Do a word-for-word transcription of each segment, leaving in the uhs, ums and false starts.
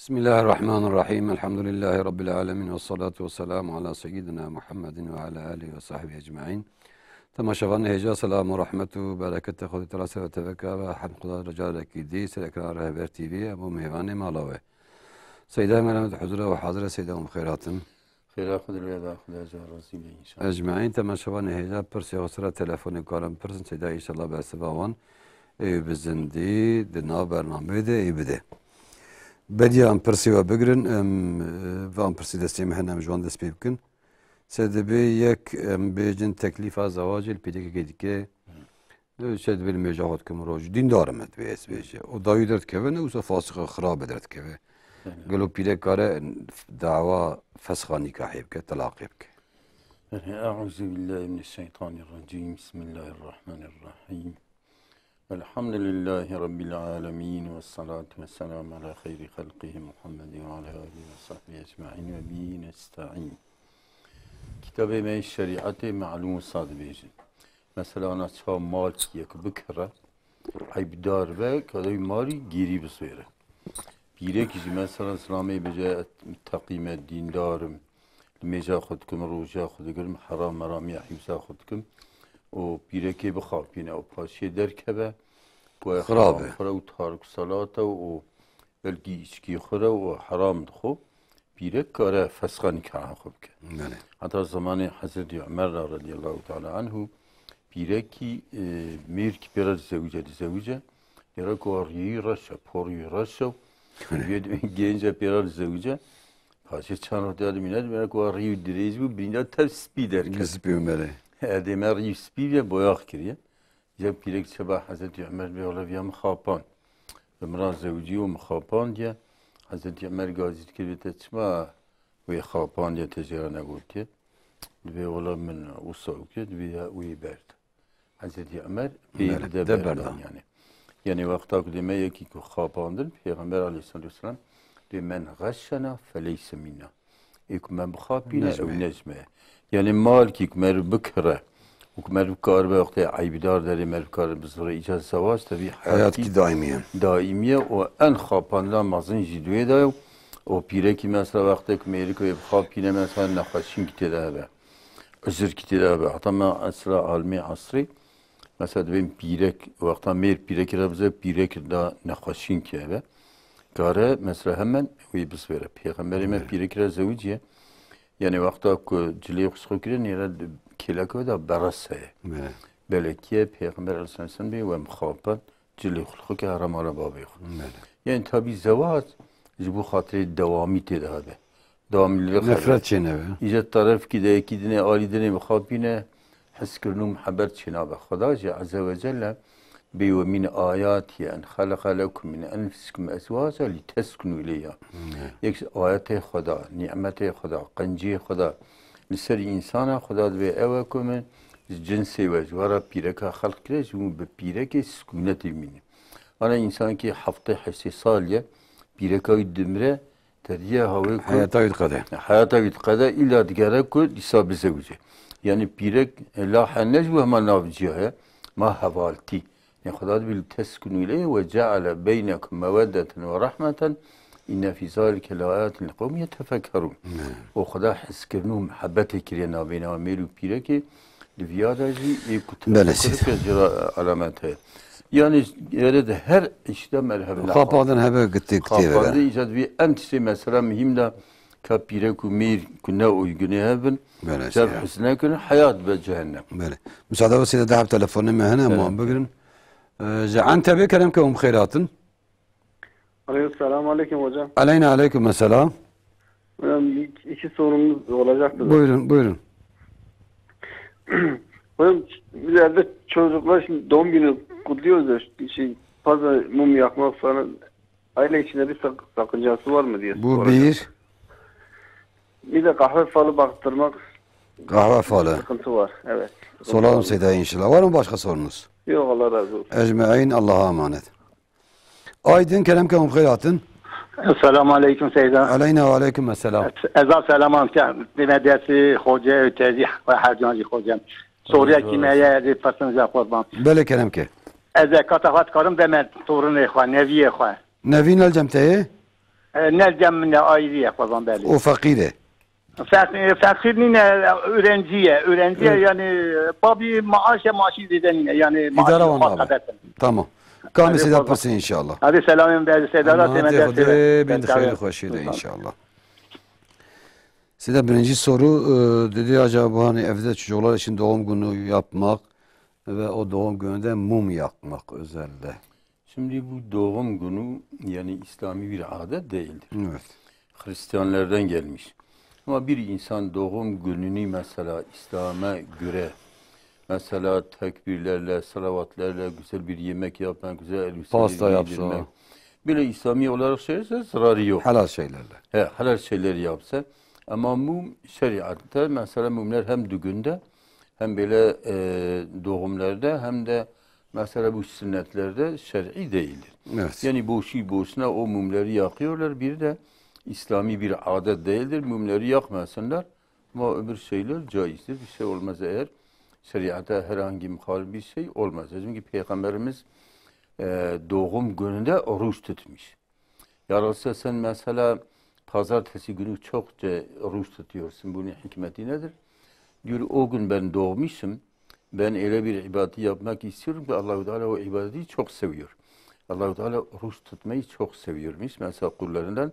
Bismillahirrahmanirrahim. Elhamdülillahi Rabbil alemin. Ve salatu ve selamu ala seyyidina Muhammedin ve ala alihi ve sahbihi ecmain. Temaşevanê hêja, selam û rehmet û bereketê Xwedê Teala ser ve teveka ve hemd Xweda re carekî dî ser ekran Rehber T V em bû mêvanê mala we. Seyda Mehmet huzura we hazir e, Seyda, em xêr hatin. Xêra Xwedê li we be, Xwedê ji we razî be înşallah. Ecmaîn, temaşevanê hêja pirsê xwe sera telefonê karin pirsin, Seyda înşallah bersiva wan ê bi zindî di nav bernameyê de ê bide. Bediya em pirsê we bigirin, em, e, van pirsê destê me hene, em ji wan dest pê bikin. Se dibê yek, em bêjin teklîfa zewacê li pîrekekê dike, Çi dibê li mêja xwe dikim roj, dîndar im, divê ez bêje. Û dawî derdikeve, ne wisa fasiq e, xirab e derdikeve. Belê. Gelo pîrek kare dawa fesxa nîkahê bike, telaqê bike? Belê, Eûzubillahimineşşeytanirracîm. Bismillahirrahmanirrahîm. Elhamdülillahi Rabbil alemin ve salatu ve selamu ala xeyri xelqihi Muhammedin ve ala alihi ve sahbihi ecmaîn ve bihi nesta'în. Kitabê me yê şerîetê malûm wisa dibêjin. Mesela, ana çawa malkî yek bikire, eybdar be, kadewî malî gêrî biswêre. Pîrekî jî mesela zilamê bêje, teqî me, dîndar im, li mêja xwe dikim, roja xwe digirim, heram meramiya hîvza xwe dikim û pîrekê bixapîne û paşê derkeve, ku Xirab e. Xirab e û tarik selate û belkî îçkî xwire û heram dixwe, pîrek kare fesxa nîkaha xwe bike. Belê. Heta zemanê Hezretî Umer re radiyallahu teala anhu, pîrekî, e, mêrkî pê re dizewice, dizewice, dêre ku rîyî reş e, porî reş e, Belê. Vê gênce pê re dizewice, paşê çend roj diya dimîne, dimîne ku rîyî dirêj bû, birînda tev spî derket. Spî û merê. Erdê me rîyî spî ve boyax kiriye. Ya pîrek çaba Hezretî Umer bê, wele viya min xapand. Bi min re zewicî û min xapandiye. Hezretî Umer gazî dikir, vê te çima wê xapandiye, te jê re negotiye? Dibê wela min wisa kir, dibê ya wê berd. Hezretî Umer pê Belê, de de berdan berdan. Yani. Yani wexta ku dê me yekî ku xapandin, Pêxember aleyhissalatu vesselam dê men xeşşena feleyse minna. Ê ku me bixapîne, ew ne ji me ye. Yani malkî ku meriv bikire û ku meriv karibe wextê eybdar derê meriv karibe bizire îca zewac tevî Heyatî daîmî ye. Daîmî ye û en xapandina mezin jî di wê de ye û pîrekî mesela wextê ku mêrik wê bixapîne mesela nexweşînkî tê de hebe. Uzirkî tê de hebe. Heta me esra almê esrî, mesela dibên pîrek, wexta mêr pîrekî re bize, pîrek da nexweşînkî hebe. Kare mesela hemen wê biswêre. Pêxemberê me Evet. pîrekî re zewiciye. Yani wexta ku cilê xwe ji xwe kire, nêre kêleke wê de beres heye. Evet. Belekî ye, Pêxember aleyhisselam bê we mixapen, cilê xwe li xwe ke herema re bavê xwe. Belê. Yani tabî zewac ji bo xatirê dewamî tê de hebe. Dewamî li Nefret çênebe. Îca tarefkî de yekî dinê alî dinê mixapîne, hizkirin û muhebet çênabe. Xweda jî Azze ve Celle bê we min ayatihi en xeleqa lekum min enfusikum ezwaca liteskunu ileyha. Hmm. Yek ayetê Xweda, nîmetê Xweda, qenciyê Xweda li ser însana Xweda dibê ew e ku min ji cinsê we, ji we re pîreka xelq kire, ji bo bi pîrekê sikûnetê bimîne. Ana însankî heftê heştê sal ye, pîreka wî dimire, te diye hawê ku Heyata wî diqede. Heyata wî diqede, îla digere ku dîsa bizewice. Yani pîrek, e, la he ne ji bo hema navciya ye, ma hevaltî. Yani Xweda dibê, "Liteskunu ileyha ve ceale beynekum meweddeten ve rahmeten, inne fî zalike leayetin liqewmin yetefekkerun." Ne. Û Xweda hizkirin û muhebbetê kiriye navbeyna mêr û pîrekê, li viya de jî ê ku Belê, tefekkuru seyda. ke jira alamet heye. Yani êrê de her îşte merhebine Xapandin hebe gitê, gitê vere. Xapandin îca dibê en tiştê mesela muhîm de ka pîrek û mêr ku ne uygunê hebin, Belê, ser seyda. hizne kirin, heyat be cehennem. Belê. Müsaade ve seyda, daha telefonê me hene, Evet. em wan bigirin. Ee, ji Entebê kerem ke hûn bi xêr hatin. Alo, selamun aleyküm hocam. Aleyna aleyküm selam. Hocam, iki, iki sorumuz olacaktı da. Buyurun, buyurun. Hocam, biz evde çocuklar şimdi doğum günü kutluyoruz da, şey, fazla mum yakmak falan, aile içinde bir sak- sakıncası var mı diye Bu soracağım. bir. Bir de kahve falı baktırmak Kahve falı. sıkıntı var. Evet. Solalım Seyda inşallah. Var mı başka sorunuz? Yok, Allah razı olsun. Ecmaîn, Allah'a emanet. Aydın, kerem ke hûn bi xêr hatin. Esselamu aleyküm Seyda. Aleyna ve aleyküm esselam. Ez, ez a selam am ke, dine dersi hoca, tezî ve her can jî hocam. Soruya ki me ye, de pasin za kurban. Belê, kerem ke. Ez e kata hat karim de me torunê xwe, neviyê xwe. Nevîn el cem te ye? E, ne cem min e, ayrı ye, xwezan belê. O feqîr e. Feqîr, feqîr nîne, öğrenci ye. Öğrenci ye, yani, e, babî maaş e, maaşî zêde nîne. Yani, maaşî İdare var mı abi? Tamam. Kamê Seyda pirsê inşallah. Hadi selamın be, Seyda, Ama Seyda, hadi Seyda. Hadi, bin Seyda. Xêrê xweşî de inşallah. Seyda, birinci soru, e, dedi, acaba hani evde çocuklar için doğum günü yapmak ve o doğum gününde mum yakmak özelde. Şimdi bu doğum günü, yani, İslami bir adet değildir. Evet. Hristiyanlardan gelmiş. Ama bir insan doğum gününü mesela İslam'a göre, mesela tekbirlerle, salavatlarla güzel bir yemek yapmak, güzel elbiseleri Pasta yapsa. giydirmek, böyle İslami olarak şey ise zararı yok. Helal şeylerle. He, helal şeyler yapsa. Ama mum şeriatta mesela mumlar hem düğünde hem böyle, e, doğumlarda hem de mesela bu sünnetlerde şer'i değildir. Evet. Yani boşu boşuna o mumları yakıyorlar. Bir de İslami bir adet değildir. Mumları yakmasınlar. Ama öbür şeyler caizdir. Bir şey olmaz eğer şeriata herhangi muhalif bir şey olmaz. Çünkü Peygamberimiz, e, doğum gününde oruç tutmuş. Ya Resulallah, sen mesela pazartesi günü çokça oruç tutuyorsun. Bunun hikmeti nedir? Diyor, o gün ben doğmuşum. Ben öyle bir ibadeti yapmak istiyorum ki Allahu Teala o ibadeti çok seviyor. Allahu Teala oruç tutmayı çok seviyormuş. Mesela kullarından.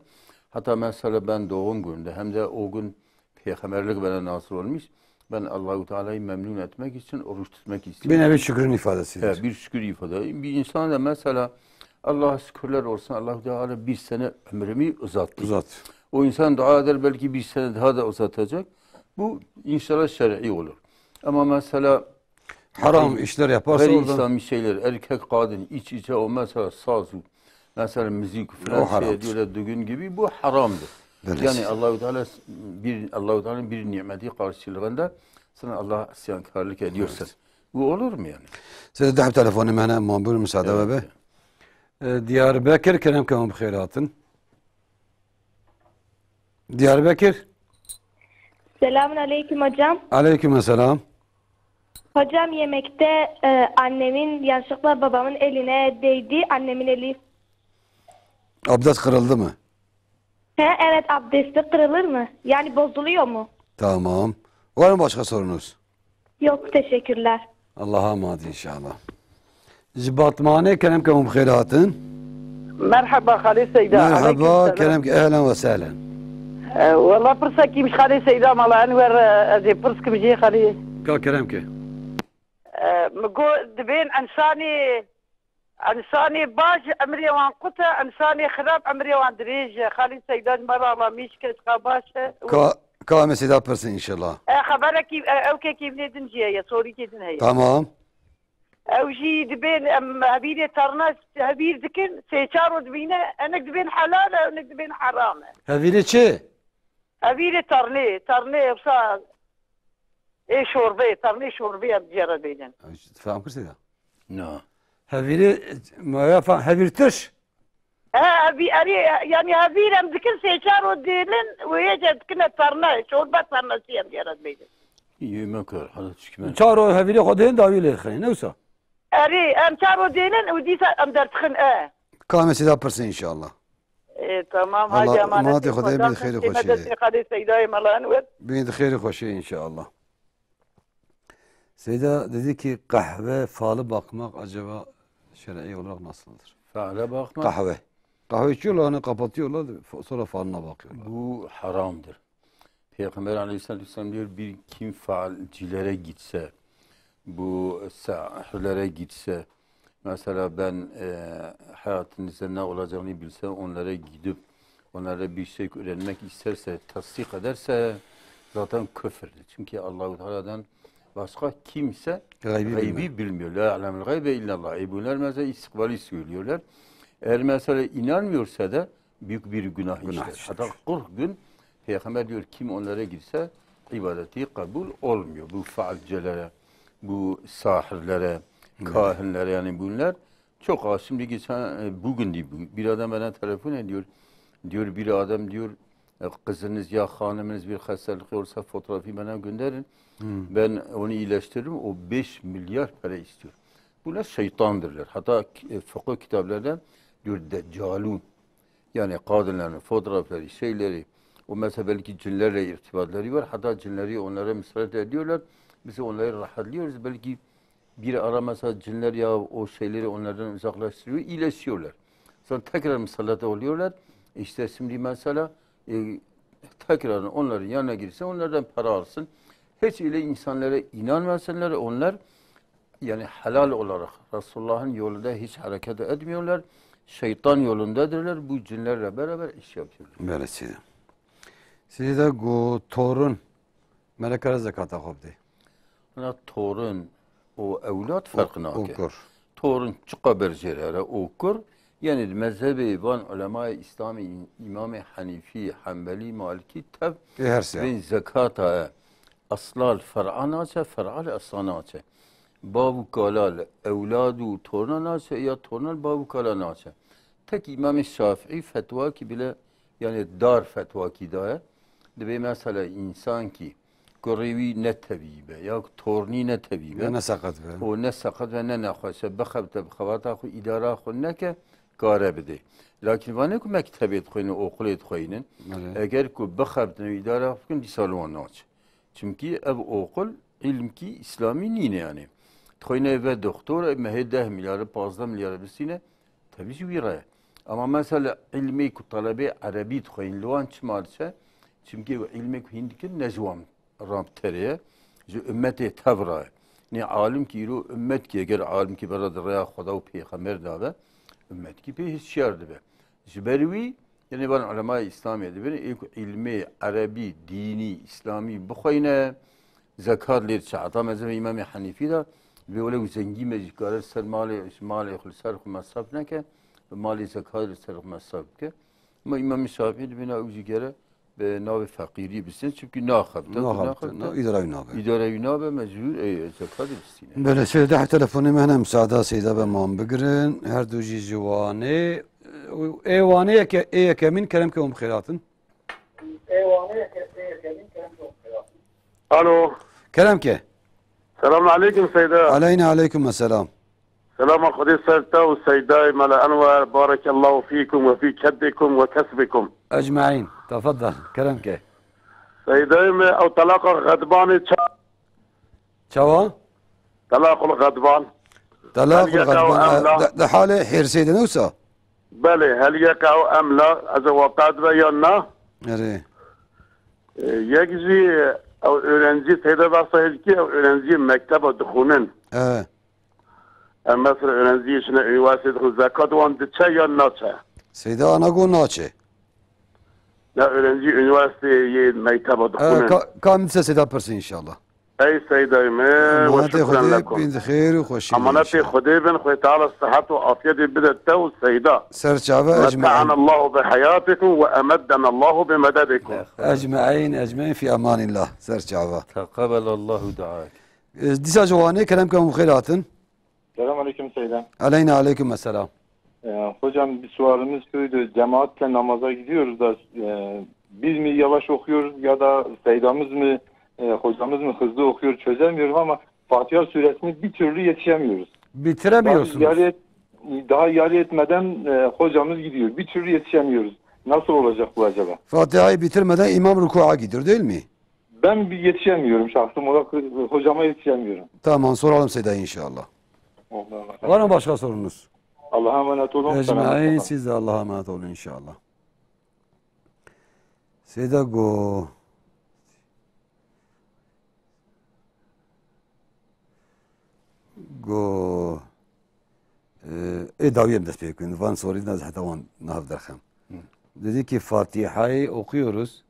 Hatta mesela ben doğum gününde hem de o gün peygamberlik bana nasip olmuş. Ben Allahu Teala'yı memnun etmek için oruç tutmak istiyorum. Bir nevi şükrün ifadesi. He, bir şükür ifade. Bir insan da mesela Allah'a şükürler olsun, Allahu Teala bir sene ömrümü uzattı. Uzat. O insan dua eder, belki bir sene daha da uzatacak. Bu inşallah şer'i olur. Ama mesela Haram gayri, işler yaparsa gayri oradan İslami şeyler, erkek kadın iç içe o mesela saz, mesela müzik falan O şey haramdır. ediyorlar düğün gibi, bu haramdır. Böylesi. Yani Allahu Teala bir, Allahu Teala'nın bir nimeti karşılığında sen Allah'a isyankarlık ediyorsan. Evet. Bu olur mu yani? Seyda, dehb telefonê me hene, man bûr, müsaade Evet. be. E, Diyarbekir, kerem ke hûn bi xêr hatin. Diyarbekir. Selamun aleyküm hocam. Aleyküm selam. Hocam, yemekte, e, annemin yanlışlıkla babamın eline değdi, annemin eli. Abdest kırıldı mı? He, evet, abdesti kırılır mı? Yani bozuluyor mu? Tamam. Var mı başka sorunuz? Yok, teşekkürler. Allah'a emanet inşallah. Ji Batmanê, kerem ke hûn bi xêr hatin. Merheba Xalê Seyda. Merheba, Aleyküm selam. kerem ke, ehlen ve sehlen. E, wela pirsekî ji Xalê Seyda mala Enwer, e, ez ê pirs kim jê Xalê. Ka kerem ke. E, mi got, dibên insanê, insanê baş emrê wan qut e, insanê xirab emrê wan dirêj e. Xalê Seyda ji me re alamîş ke, çiqa baş e. Ka, ka em ê Seyda pirsin inşallah. E, xeberekî, e, ewkekî vê din jî heye, sorîkê din heye. Tamam. Ew jî dibên, em hevîrê terna hevîr dikin, sê çar roj dibîne, hinek dibên helal e, hinek dibên heram e. Hevîrê çi? Hevîrê ternê, ternê wisa ê şorbeyê, ternê şorbeyê em jê re dibînin. Fehm kir Seyda? Na. Hevîrê, ma ya fa-, hevîr tiş? He, hevî-, erê, yani hevîr em dikin, sê çar roj dêlin, wê yê jî dikine terne, çorba ternasî em jê re dibêjin. Yemek var, hala çikmen. Çar roj hevîrê xwe dêlin, dawî lê dixin, ne wisa? Erê, em çar roj dêlin û dîsa em derdixin, e. Ka em ê Seyda pirsin inşallah. E, tamam, Allah, hadi emanet, emanetê Xwedê, Xweda bin xêrê xwedê xweşê. Destê Xalê Seydayê mala Enwer. Bin xêrê xweşê inşallah. Seyda dedi ki, kahve falı bakmak acaba şer'i olarak nasıldır? Fale bakmak. Kahve. Kahve içiyorlar, hani kapatıyorlar, sonra falına bakıyorlar. Bu haramdır. Peygamber aleyhisselatü vesselam diyor, bir kim falcilere gitse, bu sahirlere gitse, mesela ben, e, hayatınızda ne olacağını bilse, onlara gidip onlara bir şey öğrenmek isterse, tasdik ederse zaten küfürdür. Çünkü Allahu Teala'dan başka kimse Gaybi gaybi bilmiyor. bilmiyor. La ya'lemul gaybe illallah. E, bunlar mesela istikbali söylüyorlar. Eğer mesela inanmıyorsa da büyük bir günah Günah işler. işler. Hatta kırk gün Peygamber diyor, kim onlara girse ibadeti kabul olmuyor. Bu falcilere, bu sahirlere, Evet. kahinlere, yani bunlar çok az. Şimdi geçen, e, bugün değil, bu- bir adam bana telefon ediyor. Diyor, bir adam diyor, e, kızınız ya hanımınız bir hastalık olsa fotoğrafı bana gönderin. Hmm. Ben onu iyileştiririm. O beş milyar para istiyor. Bunlar şeytandırlar. Hatta, e, fıkıh kitaplardan diyor, deccalun. Yani kadınların fotoğrafları, şeyleri, o mesela belki cinlerle irtibatları var. Hatta cinleri onlara müsaade ediyorlar. Biz onları rahatlıyoruz. Belki bir ara mesela cinler ya o şeyleri onlardan uzaklaştırıyor, iyileşiyorlar. Sonra tekrar musallat oluyorlar. İşte şimdi mesela, e, tekrar onların yanına girse onlardan para alsın. Hiç öyle insanlara inanmasınlar. Onlar yani helal olarak Resulullah'ın yolunda hiç hareket etmiyorlar. Şeytan yolundadırlar. Bu cinlerle beraber iş yapıyorlar. Böyle seyda. Seyda go torun melekara zekata xwe bidê. Ana torun û ewlad ferq nake. Û kur. Torun çiqa berjêr here û kur, yani di mezhebê van ulemayê Îslamê, Îmamê Henîfî, Henbelî, Malikî tev Ê her sê. Bên zekata e. Asla li fer'a naçe, fer'a li asla naçe. Bav û kala li ewlad û torna naçe, ya torna li bav û kala naçe. Tek Îmamê Şafîî fetwakî bile, yani dar fetwakî daye. Dibê mesela însankî kurê wî ne tevî be, ya tornî ne tevî be. Ya ne seqet be. O ne seqet be, ne nexweş e, bixebite, bi xebata xwe, îdara xwe neke, kare bidê. Lakin vanê ku mektebê dixwînin, okulê dixwînin, Belê. Eger ku bixebitin û îdara xwe bikin, dîsa li wan naçe. Çimkî ev okul îlmkî îslamî nîne yani. Dixwîne ve doktor, e, mehê deh milyarı, pazdeh milyarı bisîne, tevî ji wî re ye. Ama mesela ilmê ku talebê erebî dixwînin, li wan çima diçe? Çimkî ew ilmê ku hîn dikin ne ji wan re terê ye, ji ummetê tev re ye. Nê alim ki îro ummet ki eger alim ki bera di rêya Xweda û Pêxember de be, ummet ki pê hişyar dibe. Ji ber wî, yani van ulemayê Îslamê dibin, ê ku îlmê erebî, dînî, îslamî bixweyne, zekat lê diçe. Heta mezhebê Îmamê Henîfî de, vê wele û zengî me jî kare ser malê, ji malê xwe li ser xwe mesref neke, bi malê zekat li ser xwe mesref bike. Ama Îmamê Şafîî dibêne ew jî gere bi navê feqîrî bistîne, çimkî naxebite, Naxebite, naxebite. na-, îdara wî nabe. Îdara wî nabe, mecbûr ê zekatê bistîne. Belê, seyda, telefonê me hene, müsaade seyda be man bigirin. Her du jî ji Wanê. Ê Wanê yeke-, ê yekemîn kerem ke hûn bi xêr hatin. Alo. Kerem ke. Selamun aleyküm seyda. Aleyna aleyküm selam. Selama Xwedê ser te û seydayê Mela Enwer. Barekallahu fîkum ve fî keddikum ve kesbikum. Ecmaîn. Tefeddel. Kerem ke. Seydayê me, ew talaqa xedbanê ça-, Çawa? Talaqul xedban. Talaqul Hel yeka xedban, ew em la. Di, di halê hêrsê de ne wisa? Belê, hel yeka ew em la, ez ê weqat ve yan na? Erê. E, yek jî ew öğrenci seyda vexsa hêjkî ew öğrenci mekteba dixwînin. E. Em mesela öğrenci şine üniversite dixwin, zekat wan diçe yan naçe? Seyda ana go naçe. Ne öğrenci üniversiteyê yê mekteba E, dixwînin. ka, ka min dise seyda pirsin inşallah. Ey seydayê me, ve Emanetê şukran Xwedê lekum. Bin xêr û xweşî Emanetê inşallah. Xwedê bin, Xwedê Teala sihet û afiyetê bide te û seyda. Ser çave ecmaîn. Metta'anallahu bi hayatikum ve emeddenallahu bi mededikum. Ecmaîn, ecmaîn fî emanillah. Ser çave. Teqabbelallahu duaek. E, dîsa ji Wanê kerem ke hûn xêr hatin. Selam aleyküm Seyda. Aleyna aleyküm selam. Ee, hocam bir sualimiz şuydu. Cemaatle namaza gidiyoruz da, e, biz mi yavaş okuyoruz ya da Seydamız mı, e, hocamız mı hızlı okuyor çözemiyorum ama Fatiha suresini bir türlü yetişemiyoruz. Bitiremiyorsunuz. Daha yarı et-, daha yarı etmeden, e, hocamız gidiyor. Bir türlü yetişemiyoruz. Nasıl olacak bu acaba? Fatiha'yı bitirmeden imam rukuğa gidiyor değil mi? Ben bir yetişemiyorum şahsım olarak, e, hocama yetişemiyorum. Tamam, soralım Seyda inşallah. Oldu, Allah razı olsun. Var mı başka sorunuz? Allah'a emanet olun. Ecmaîn, selametle kalın. Siz de Allah'a emanet olun inşallah. Seyda go. Go. E, ê dawî em dest pê bikin. Van sorî ne heta wan nav derxem. Hı. Dedi ki Fatiha'yı okuyoruz.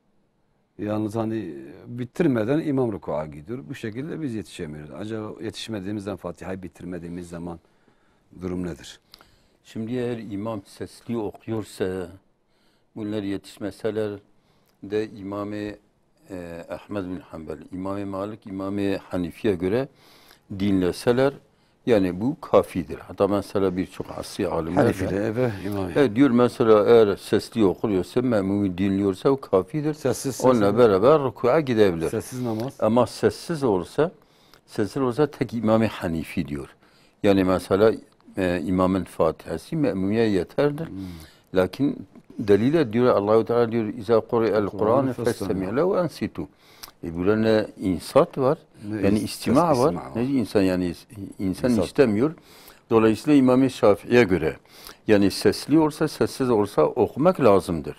Yalnız hani bitirmeden imam rukuğa gidiyor. Bu şekilde biz yetişemiyoruz. Acaba yetişmediğimiz zaman, Fatiha'yı bitirmediğimiz zaman durum nedir? Şimdi eğer imam sesli okuyorsa, bunlar yetişmeseler de İmam-ı, e, Ahmed bin Hanbel, İmam-ı Malik, İmam-ı Hanifi'ye göre dinleseler, yani bu kafidir. Hatta mesela birçok asri alimler Hanifi de, evet, İmam. Evet, diyor mesela eğer sesli okuyorsa, memumi dinliyorsa o kafidir. Sessiz, sessiz. Onunla beraber rükûa gidebilir. Sessiz namaz. Ama sessiz olsa, sessiz olsa tek İmam-ı Hanifi diyor. Yani mesela, e, imamın Fatihası memumiye yeterdir. Hmm. Lakin delîle diyor, Allahu Teala diyor, "İza quri'el Kur'an festemi'u lehu ve ensitu." E, burada ne insat var, ne yani is-, istima var, istima var, ne insan yani is-, insan İnsat. istemiyor. Dolayısıyla İmam-ı Şafii'ye göre yani sesli olsa, sessiz olsa okumak lazımdır.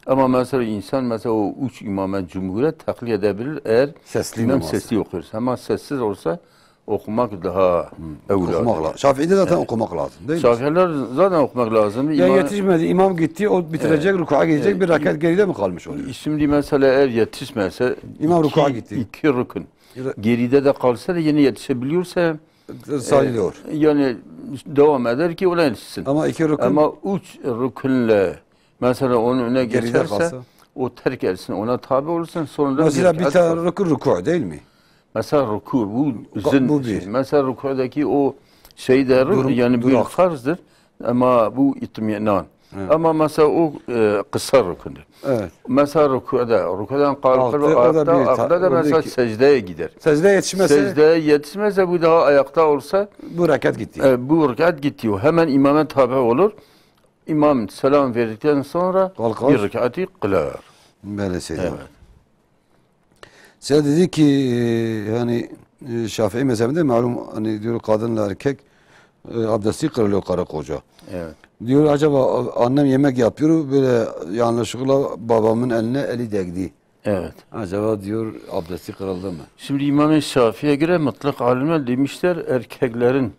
Ama mesela insan mesela o üç imama cumhuriyet taklit edebilir eğer Sesli imam namaz. sesli okuyorsa. Ama sessiz olsa okumak daha evladır. Okumak lazım. Şafii'de zaten Evet. okumak lazım, değil mi? Şafiiler zaten okumak lazım. Ya İmam- yetişmedi, imam gitti, o bitirecek, Evet. rükûa gidecek, Evet. bir rekat geride mi kalmış oluyor? Şimdi mesela eğer yetişmezse İmam iki, rükûa gitti. iki rükün Ya da geride de kalsa da yine yetişebiliyorsa Sayılıyor. e, yani devam eder ki ona yetişsin. Ama iki rükün Ama üç rükünle mesela onun önüne Geride geçerse kalsa. o terk etsin, ona tabi olursun, sonradan Mesela bir bir rekat tane kalsın. rükün rükû değil mi? Mesela rükû, bu Ka- zin, bu bir. Mesela rükûdaki o şey de rü- Durum- yani bir durak. farzdır. Ama bu itminan. Evet. Ama mesela o e, kısa rükündür. Evet. Mesela rükûda, rükûdan kalkıp Kalktı, o da ayakta, bir ta- ayakta da o da mesela iki- secdeye gider. Secdeye yetişmezse Secdeye yetişmezse bu daha ayakta olsa bu rekat gitti. e, bu rekat gitti. O hemen imama tabi olur. İmam selam verdikten sonra Kalkar. bir rekatı kılar. Böyle şey. Evet. Size dedi ki, e, yani, e, Şafii mezhebinde malum, hani diyor, kadınla erkek, e, abdesti kırılıyor karı koca. Evet. Diyor, acaba annem yemek yapıyor, böyle yanlışlıkla babamın eline eli değdi. Evet. Acaba diyor, abdesti kırıldı mı? Şimdi İmam-ı Şafii'ye göre mutlak alimler demişler, erkeklerin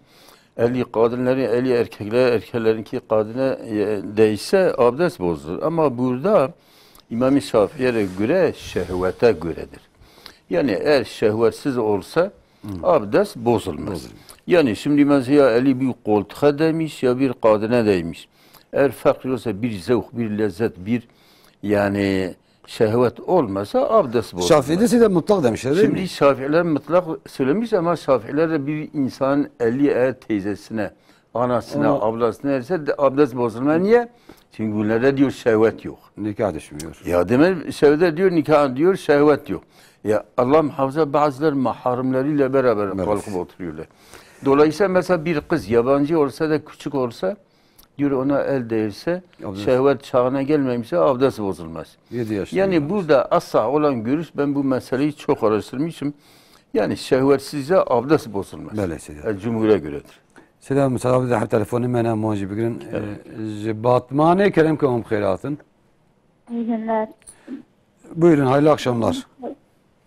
eli kadınların eli erkeklere, erkeklerinki kadına e, değse abdest bozulur. Ama burada İmam-ı Şafii'ye göre şehvete göredir. Yani eğer şehvetsiz olsa abdest bozulmaz. Bozulmaz. Yani şimdi mesela eli bir koltuğa değmiş ya bir kadına değmiş. Eğer fark yoksa bir zevk, bir lezzet, bir yani şehvet olmasa abdest bozulmaz. Şafii'de de mutlak demişler değil Şimdi mi? Şafiiler mutlak söylemiş ama Şafiiler de bir insan eli eğer teyzesine, anasına, Ona- ablasına ise de abdest bozulma. Niye? Çünkü bunlarda diyor şehvet yok. Nikah düşmüyor. Ya demek şehvet diyor, nikah diyor, şehvet yok. Ya Allah muhafaza bazıları maharımlarıyla beraber Evet. kalkıp oturuyorlar. Dolayısıyla mesela bir kız yabancı olsa da küçük olsa diyor ona el değirse, Abdest. şehvet çağına gelmemişse abdest bozulmaz. Yedi yaşında Yani olmuş. burada asah olan görüş, ben bu meseleyi çok araştırmışım. Yani şehvetsizce abdest bozulmaz. Böyle şeyler. E, cumhura göredir. Selam, selam, de telefonê me ne, mon jî bigirin. Evet. E, ji Batmanê kerem ke hûn bi xêr hatin. İyi günler. Buyurun, hayırlı akşamlar.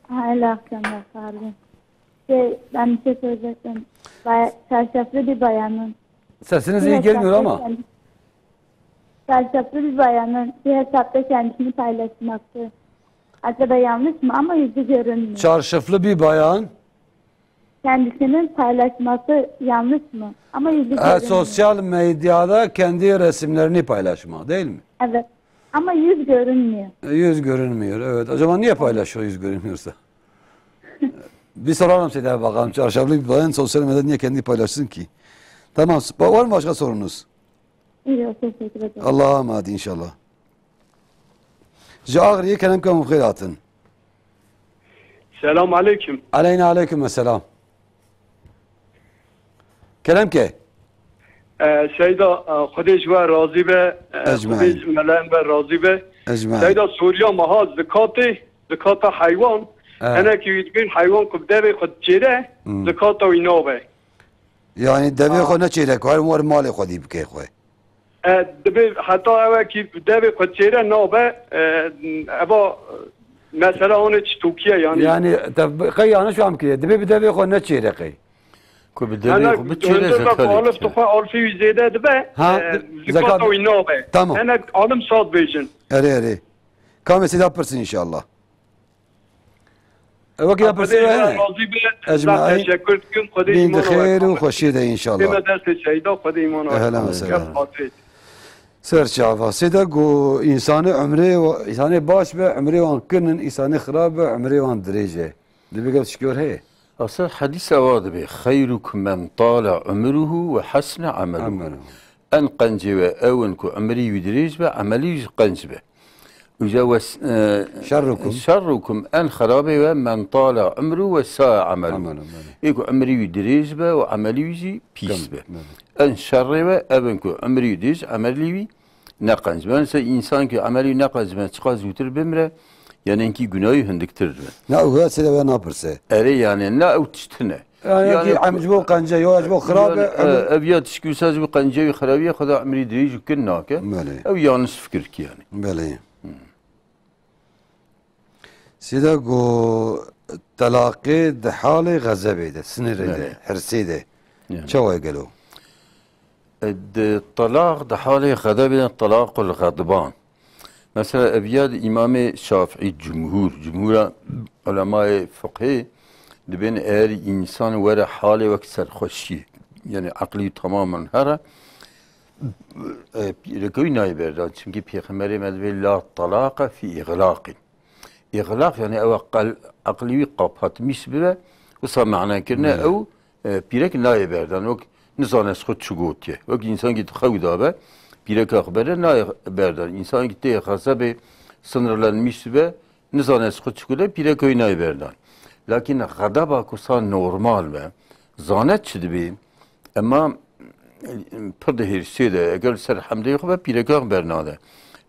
Hayırlı akşamlar, sağ olun. Şey, ben bir şey soracaktım. Baya-, çarşaflı bir bayanın Sesiniz bir iyi gelmiyor hesapta ama. kendi-, çarşaflı bir bayanın bir hesapta kendisini paylaşması acaba yanlış mı? Ama yüzü görünmüyor. Çarşaflı bir bayan. Kendisinin paylaşması yanlış mı? Ama yüzü Ha, görünmüyor. sosyal medyada kendi resimlerini paylaşma, değil mi? Evet. Ama yüz görünmüyor. E, yüz görünmüyor, evet. Acaba niye paylaşıyor yüz görünmüyorsa? Bir soralım Seyda bakalım. Çarşaflı bir bayan sosyal medyada niye kendini paylaşsın ki? Tamam, var mı başka sorunuz? Yok, teşekkür ederim. Allah'a emanet inşallah. Ji Agiriyê kerem ke hûn bi xêr hatin. Selam aleyküm. Aleyna aleyküm selam. Kerem ke. E, Seyda, e, Xwedê ji we razî be, e, Ecmaîn. Xwedê ji meleyan be razî be. Ecmaîn. Seyda, soruya me ha, zikatê, zikata heywan, E. hinekî wî dibên heywan ku bi devê xwe diçêre, Hmm. zikata wî nabe. Yani devê xwe neçêre ku her war malê xwe dî bike xwe. E, dibe heta ew ki devê xwe çêre nabe, e, eva mesela hone çi tokiye yani. Yani te, qey yanlış fam kiriye. Dibe bi devê xwe neçêre qey. Ku bi devê Hene xwe biçêre hundir da zekarê ku alif bike. Dixwe alfî wî zêde dibe, Ha, e, di-, zikata zekat wî nabe. Tamam. Hene alim saz bêjin. Erê, erê. Kamê sêda pirsin inşallah. E, wekî ya Xwedê pirsê ji we we hene? razî be. Ez Ecmaîn. teşekkür dikim. Xwedê Bin îmana we xêr û kabul xweşiyê de inşallah. Dême destê şehîda, Xwedê îmana we Ehlen kabul ve sehlen. Xatirê. Ser çava. Sêda ku însanê umrê wa-, însanê baş be, umrê wan kin in, însanê xirab be, umrê wan dirêj e. Dibê gel şikor heye. Asıl hadîs ewa dibe. Xeyrukum men tala umruhu ve hasne ameluhu. Ameluhu. En qencê we ew in ku emirî wî dirêj be, emelî wî jî qenc be. Îja wes-, e, Şerrukum. şerrukum en xerabê we men tala umru ve saa amelu. Amelu, belê. Ê ku emirî wî dirêj be û emelî wî jî pîs Tamam, be. belê. En şerrê we ev in ku emirî wî dirêj, emelî wî Ne qenc be. Mesela însan ki emelî ne qenc be, çiqas zûtir bimire, yanî enkî gunahî hindiktir be. Na, ew ya sêde we napirse. Erê, yanî ne ew tişt tune. Yani, yanî ki em ji bo qence, yo ji bo xirab yanî, e, em e, ev ya tişkî wisa ji bo qence wî xirabî ya Xweda emrî dirêj û kin nake. Belê. Ew yanlış fikir ki yanî. Belê. Sêda ku telaqê di halê xezebê de, sinirê de, Belê. hirsê de, Ya. çawa ye gelo? E, di telaq di halê xezebê de telaqul xedban. Mesela ev ya di Îmamê Şafî cumhur, cumhura ulemayê fiqhê dibên eğer însan were halê wek serxweşiyê, yani eqlî tamamen here, e, pîreke wî nayê berdan. Çimkî Pêxemberê me dibê la talaqa fî îxlaqî. Îxlaq, yani ew qel-, eqlî wî qapatmîş bibe, wisa mane kirine Belê. ew, e, pîrek nayê berdan. Wek nizane ji xwe çi gotiye. Wek însankî di xew de be, pîreka xwe bere nayê berdan. Însankî tê xezebê sinirlenmîş be, nizane ji xwe çi gotiye, pîreka wî nayê berdan. Lakin xedeba ku sa normal be, zane çi dibê, Ema pir di hêrsê de, eger li ser hemdê xwe be, pîreka xwe bernade.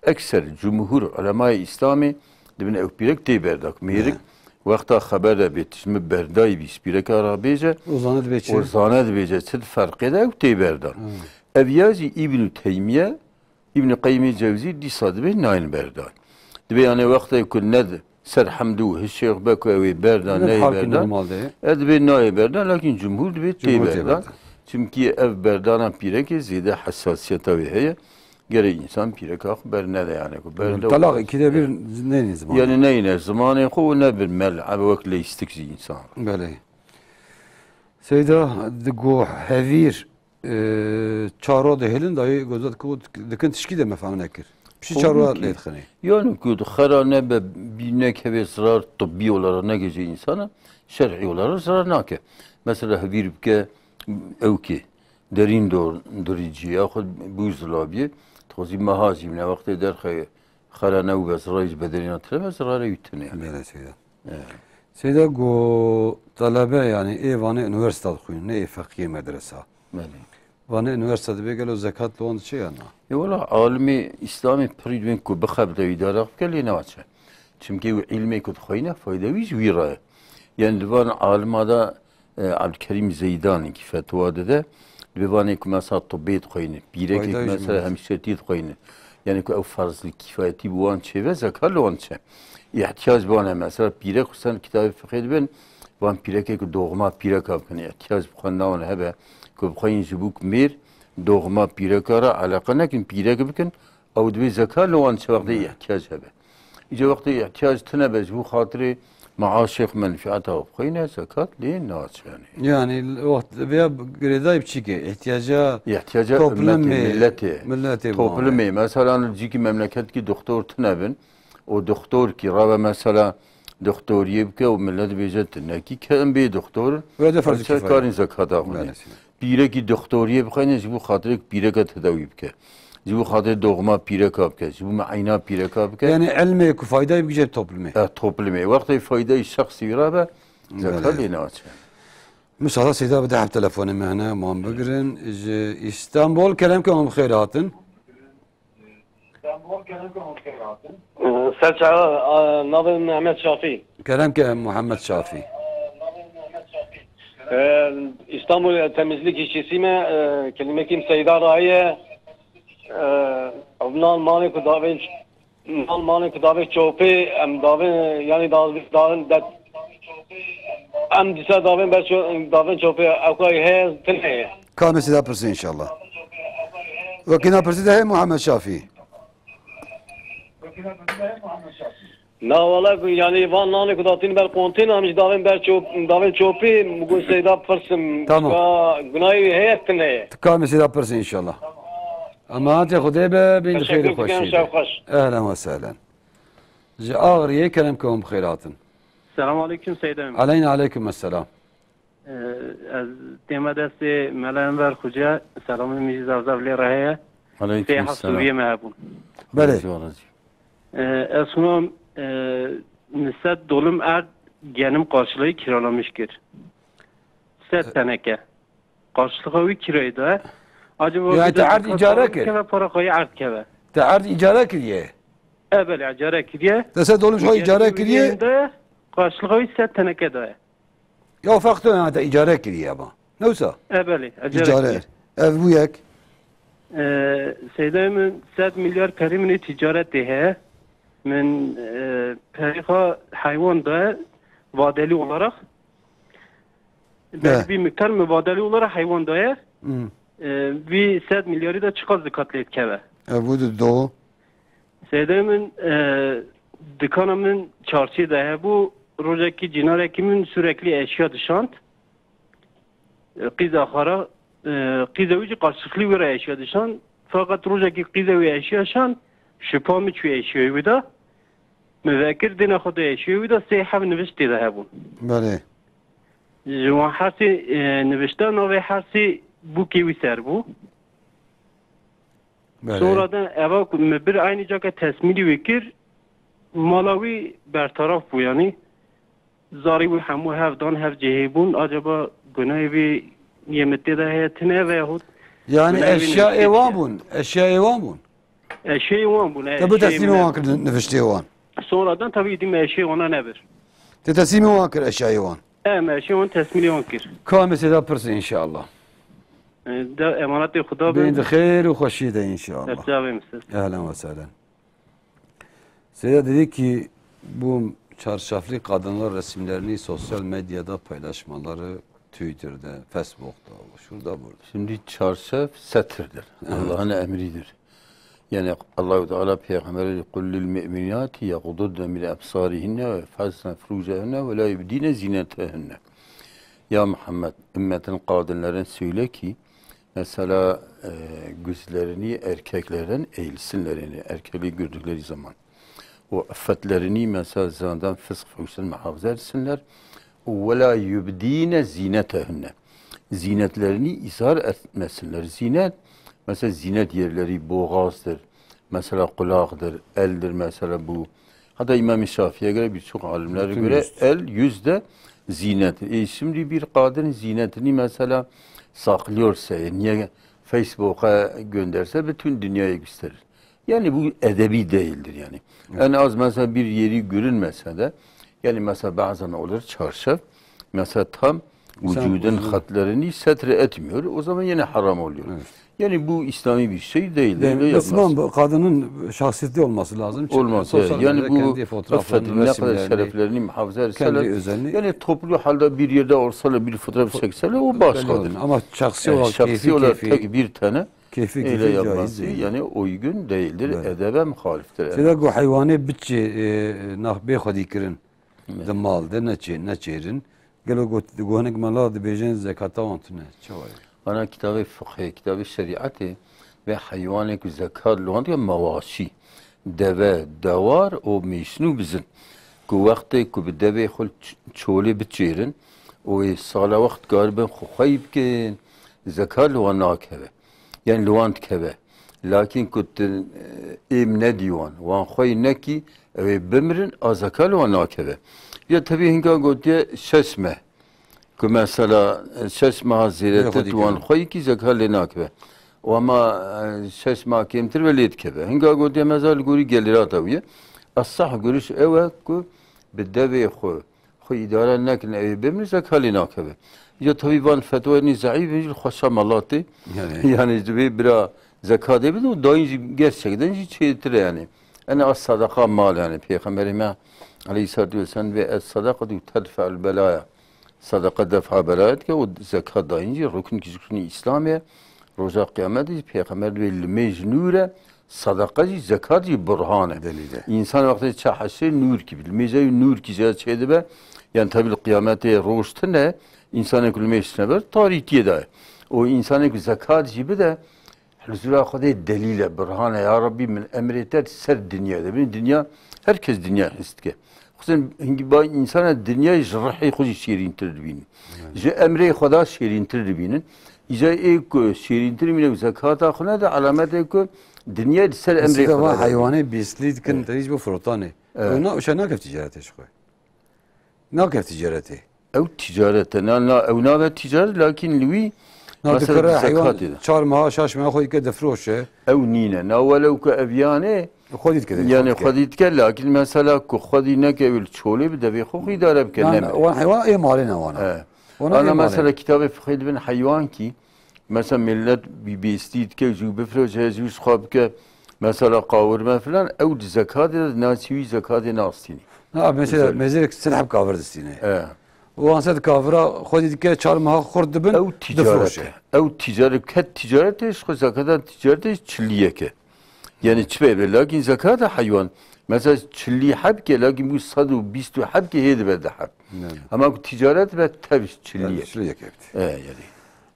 Ekser, cumhur, ulemayê Îslamê dibin ew pîrek tê berda. Ku mêrik Ne. wexta xeber de bê, tu ji min berdayî bî, ji pîreka re bêje, Û zane dibê çi? û zane dibêje, çi di ferqê de ew tê berdan. Hmm. Ev ya jî Îbn Teymiye, Îbn Qeyyimê Cewzî dîsa dibê nayên berdan. Dibê, yani, wextê ku ne di ser hemd û hişê xwe be ku ew ê berdan, Li neyê halkî berdan, normal de. e, dibê nayê berdan, lakin cumhur dibê tê Cumhur tê berdan. berdan. Çimkî ev berdana pîrekê zêde hesasiyeta wê heye. Gerê însan pîreka xwe bernede, yani, ku berde Talaq û ikide bir neyne zimanê. Yani neyne zimanê xwe û ne bir mel, ebe wek leystik ji însan. Belê. Seyda, di ku hevîr Ee, çaro dihêlin, dayê goza diku-, dikin tişkî de me fehm nekir. Pişî Komik çaro ki. lê dixinê. Yani ku xera nebe, bî nekeve zarar tıbbi olarak negece insana, şer'i olarak zarar nake. Mesela hevîr bike, ew ki, derîn dor, dirici, ya xwe bû zilabiye, tozî meha jî ne wextê derxe xera ne û be zararê ji bedenê tire be, zararê wî tune yani. Belê Seyda. Evet. Seyda ku talebe, yani ê vanê üniversite dixwînin, ne ê feqiyê medresa. Belê. Vanê üniversite dibe gelo zekat li wan diçe ya na? E, wela alimê Îslamê pirî dibên ku bixebite wî daraq bike lê naçe. Çimkî wî ilmê ku dixweyne fayde wî ji wî re ye. Yani di van alima de, e, Abdülkerim Zeydan ki fetwa dide, dibê vanê ku mesela tibbê dixweyne, pîrekê Fayde ku ji mesela min. hemşiretî dixweyne. Yani ku ew ferzli kifayetî bi wan çêve, zekat li wan çe. İhtiyac bi wan e. Mesela pîrek xwe sen kitabê fiqhê dibin, van pîrekê ku doğma pîreka bikin, ihtiyac bi xwe nawan hebe, ku bixweyîn ji bo ku mêr doğma pîreka re eleqe nekin, pîrek bikin, ew dibê zekat li wan çi wextê Evet. ihtiyac hebe. Îca wextê ihtiyac tune be ji bo xatirê maaşê xwe menfiata xwe bixweyne, zekat lê naçe yani. Yani wext vêya girêdayî biçîk e, ihtiyaca İhtiyaca toplimê, ümmetê, milletê, milletê bi wan e. toplimê. Mesela cîkî memleketkî doktor tune bin, O doktor ki rave mesela doktoriyê bike û millet bêje tu nekî ke em bê doktor, Wê de ferz ew çer kifayet. karên zekata xwe Belê. ne. Pîrekî doktoriyê bixweyne ji bo xatirê pîreke tedawî bike. Ji bo xatirê doğma pîreka bike. Ji bo meeyna pîreka bike. Yani ilmê ku faydayê bigije toplumê. E, toplumê. Wextê faydayê şexsî rabe, zekat Belê. lê naçe. Muşahada Seyda bi deheb telefonê me hene, wan bigirin. Ji Îstanbul, kerem ke hûn bi xêr hatin. Ser çava, a, navê min Mehmet Şafî. Kerem ke Muhammed Şafî. E, İstanbul, e, temizlik işçisi me, e, kelimekî Seyda Rahiye. E, Nan malê ku davên, nan malê ku davê çopê, em davên, yani davên, davên, em dîsa davên ber ço-, davên çopê, ew kayî heye, tune ye. Ka mesîda pirsî inşallah. Wekî na pirsî de heye Muhammed Şafî. Na wala ku, yani van nanê ku datîn ber kontên, em ji davên ber çop-, davên çopî, min got Seyda pirsim, Tamam. ka gunayê wî heye, tune ye. Tu ka mesîda pirsî inşallah. Emanetê Xwedê be, bîn di Teşekkür xêrê ederim, xweşî de. şev xweş. Ehlen ve sehlen. Ji Agiriyê kerem ke hûn bi xêr hatin. Selam aleyküm Seyda Emîn. Aleyna aleyküm esselam. Ee, ez tême destê Mela Enver Xuce, selamê min jî zaf zaf lê re heye. Aleyküm Sê heft selam. Sûriyê me hebûn. Belê. Razî ol, razî. Ee, ez hûnam, e, nised dolum erd genim karşılığı kiralamış kir. Sed E, teneke. Karşılığı wî kirayê de. Acaba Yani te erd îcara kir? Keve para xwe yê erd keve. Te erd îcare kiriye? E, belê, îcare kiriye. Te sed dolar ji xwe îcare kiriye? De karşılığı wî sed teneke daye. Ya feqto ya te îcare kiriye ama. Ne wisa? E, belê, îcare kiriye. Ev bû yek. E, Seyda min sed milyar perî min ê ticaretê heye. Min, e, perî xwe heywan daye vadeli olarak. Belli bir miktar min vadeli olarak heywan daye. Hmm. E, vî sed milyarî de çiqas zikat lê dikeve? E, bu da doğru. Seyda min, e, dikana min çarşî de hebû. Rojekî cînarekî min sürekli eşya dişand. E, qîza xwe re, e, qîza wî jî qarşılıklı wî re eşya dişand. Fakat rojekî qîza wî eşya şand, şipa min çû eşyayê wî de. Min vekir dêna xwe da eşyayê wî de sê heb nivişt tê de hebûn. Belê. Ji wan hersê, e, nivişta navê hersê bûkê wî ser bû. Belê. Sonra de eva ku min bir aynî cake tesmîlî wî kir, mala wî bertaraf bû, yanî zarî wî hemû hev dan, hev cihê bûn. Acaba gunahê wî yê min tê de heye tine veyahut Yani gunahê wî eşya niviştê ê wan çi ye? Bûn, eşya ê wan bûn. Eşyayê wan bûn, e, Te bi eşyayê teslîmê min wan nebûn. Kir niviştê wan. Sonradan tabii dîme eşyayê wana nebir. Te teslîmê wan kir eşyayê wan. Em eşyayê wan tesmîlê wan kir. Ka em ê sêda pirsin inşallah. E, de emanetê Xuda bin. Bin di xêr û xweşiyê de inşallah. Serçavê misir. Ehlen ve sehlen. Seyda dedi ki bu çarşaflı kadınlar resimlerini sosyal medyada paylaşmaları, Twitter'de, Facebook'ta, şurada burada. Şimdi çarşaf setirdir. Evet. Allah'ın emridir. Yani Allahu Teala Peygamber'e "Kul lil mu'minati yaghdudne min absarihinne ve yahfazne furucehunne ve la yubdine zinetehunne." Ya Muhammed, ümmetin kadınlarına söyle ki, mesela, e, gözlerini erkeklerden eğilsinler, yani erkekliği gördükleri zaman. O iffetlerini mesela zinadan, fısk, fuhuştan muhafaza etsinler. Ve la yubdine zinetehunne. Zinetlerini izhar etmesinler. Zinet, mesela zinet yerleri boğazdır, mesela kulakdır, eldir, mesela bu. Hatta İmam-ı Şafii'ye göre, birçok alimlere Bütün göre yüz. El, yüz de zinet. E, şimdi bir kadın zinetini mesela saklıyorsa, e, niye Facebook'a gönderse bütün dünyaya gösterir. Yani bu edebi değildir yani. Evet. En az mesela bir yeri görünmese de, yani mesela bazen olur çarşaf, mesela tam İnsan vücudun uzun. Hatlarını setre etmiyor. O zaman yine haram oluyor. Evet. Yani bu İslami bir şey değildir. Değil, öyle Müslüman yapmaz. Bu kadının şahsiyetli olması lazım. Çünkü Olmaz, sosyal evet. Yani medyada bu kendi fotoğraflarını, affedin, ne kadar resimlerini, şereflerini muhafaza etseler, kendi özelini yani toplu halde bir yerde olsalar, bir fotoğraf çekseler, o başkadır. Belli olun. Ama şahsi E, olarak şahsi keyfi olarak keyfi tek bir tane Keyfi öyle keyfi yapması caiz değil. Yani uygun değildir. Evet. Edebe muhaliftir. Seyda, got heywanê biçê, e, nax bê xwedî kirin. Evet. Di mal de neçê, neçêrin. Gelo got, got hinek mela dibêjin zekata wan tune. Çawa ye? Ana kitabê fiqhê, kitabê şerîetê ve heywanê ku zekat li wan diye mewaşî. Deve, dewar û mêşnû bizin. Ku wextê ku bi devê xwe ç-, çolê biçêrin û ê sala wext karibin xwe xweyî bikin, zekat li wan nakeve. Yan li wan dikeve. Lakin ku tu, e, êm nedî wan, wan xwey nekî, ew ê bimirin, a zeka li wan nakeve. Ya tevî hinga gotiye şeş meh. Ku mesela, e, şeş meha zêdetir tu wan xwey kî zeka lê nakeve. Û ama, e, şeş meha kêmtir ve lê dikeve. Hinga gotiye meza li gorî gelîrata wî ye. Esah görüş ew e ku bi devê xwe xwe îdare nekin, ew ê bimrin, zeka lê nakeve. Ya tevî van fetwayê nî zeîf in jî li xweşa melatê. Yani. Yani ji vê bira zeka dê bidin û dayîn jî gerçekten jî çêtir e yani. Ene a sadaqa mal yani. Pêxemberê me aleyhissalatu vesselam vê es sadaqatu tedfe'ul belaya. Sadaqa def'a belaya dike û zeka dayîn jî rukn ki ji ruknî Îslamê ye. Roja qiyametê jî Pêxember divê limêj nûr e. Sadaqa jî, zekat jî burhan e. Delîl e. Însan wextê çe heşê nûr kî, limêja wî nûr kî jê çêdibe, yani tevî li qiyametê roj tune, însanê ku limêj tine ber, tarîtiyê de ye. Û însanê ku zekat jî bide, huzura Xwedê delîl e, burhan e, ya Rabbî min emrê te di ser dinya de. Bînî dinya, her kes dinya his dike. Xwezin hingî ba însana dinyayê ji rihê xwe jî şêrîntir dibînin. Yani. Ji emrê Xweda şêrîntir dibînin. Îca ê ku şêrîntir bîne û zekata xwe nede, alametê ku dinyayê li ser emrê Xweda de. Heywanê bîslî dikin, Evet. Te hîç bo firotanê. Evet. Ew na, uşa nakef ticaretê ji xwe. Nakef ticaretê. Ew ticaret e. Na, na, ew nabe ticaret, lakin li wî Na, mesela dikire heywan zekatê de. Çar meha, şaş meha xwe dike difroşe. Ew nîne. Na, welew ku ev yanê, xwedî dike, yanê xwedî dike. Xwedî dike, lakin mesela ku xwedî neke, ew li çolê bi devê xwe xwe îdare bike, na, nemire. Wan heywan ê malê ne wana. He. Wana ê malê. Ana mesela kitabê fiqhê dibin heywan kî, mesela millet bi bêstî dike, jû bifroşe, jû ji xwe bike, mesela qawirme filan, ew di zekatê de, naçî wî zekatê nastînî. Na, mesela, mesela mêzêrek sed heb kavir distîne. He. Wan sed kavira xwedî dike, çar meha xurt dibin, ew ticaret difroşe. E. Ew ticaret, ket ticaretê, ji xwe zekata ticaretê çiliyek e. Yani çi pê be, lakin zekata heywan, mesela çilî hebke, lakin bu sed û bîst û hebke hê dibe di heb. Yani. Ama ku ticaret be tev çiliyek. Yani çiliyek evet. E, yani.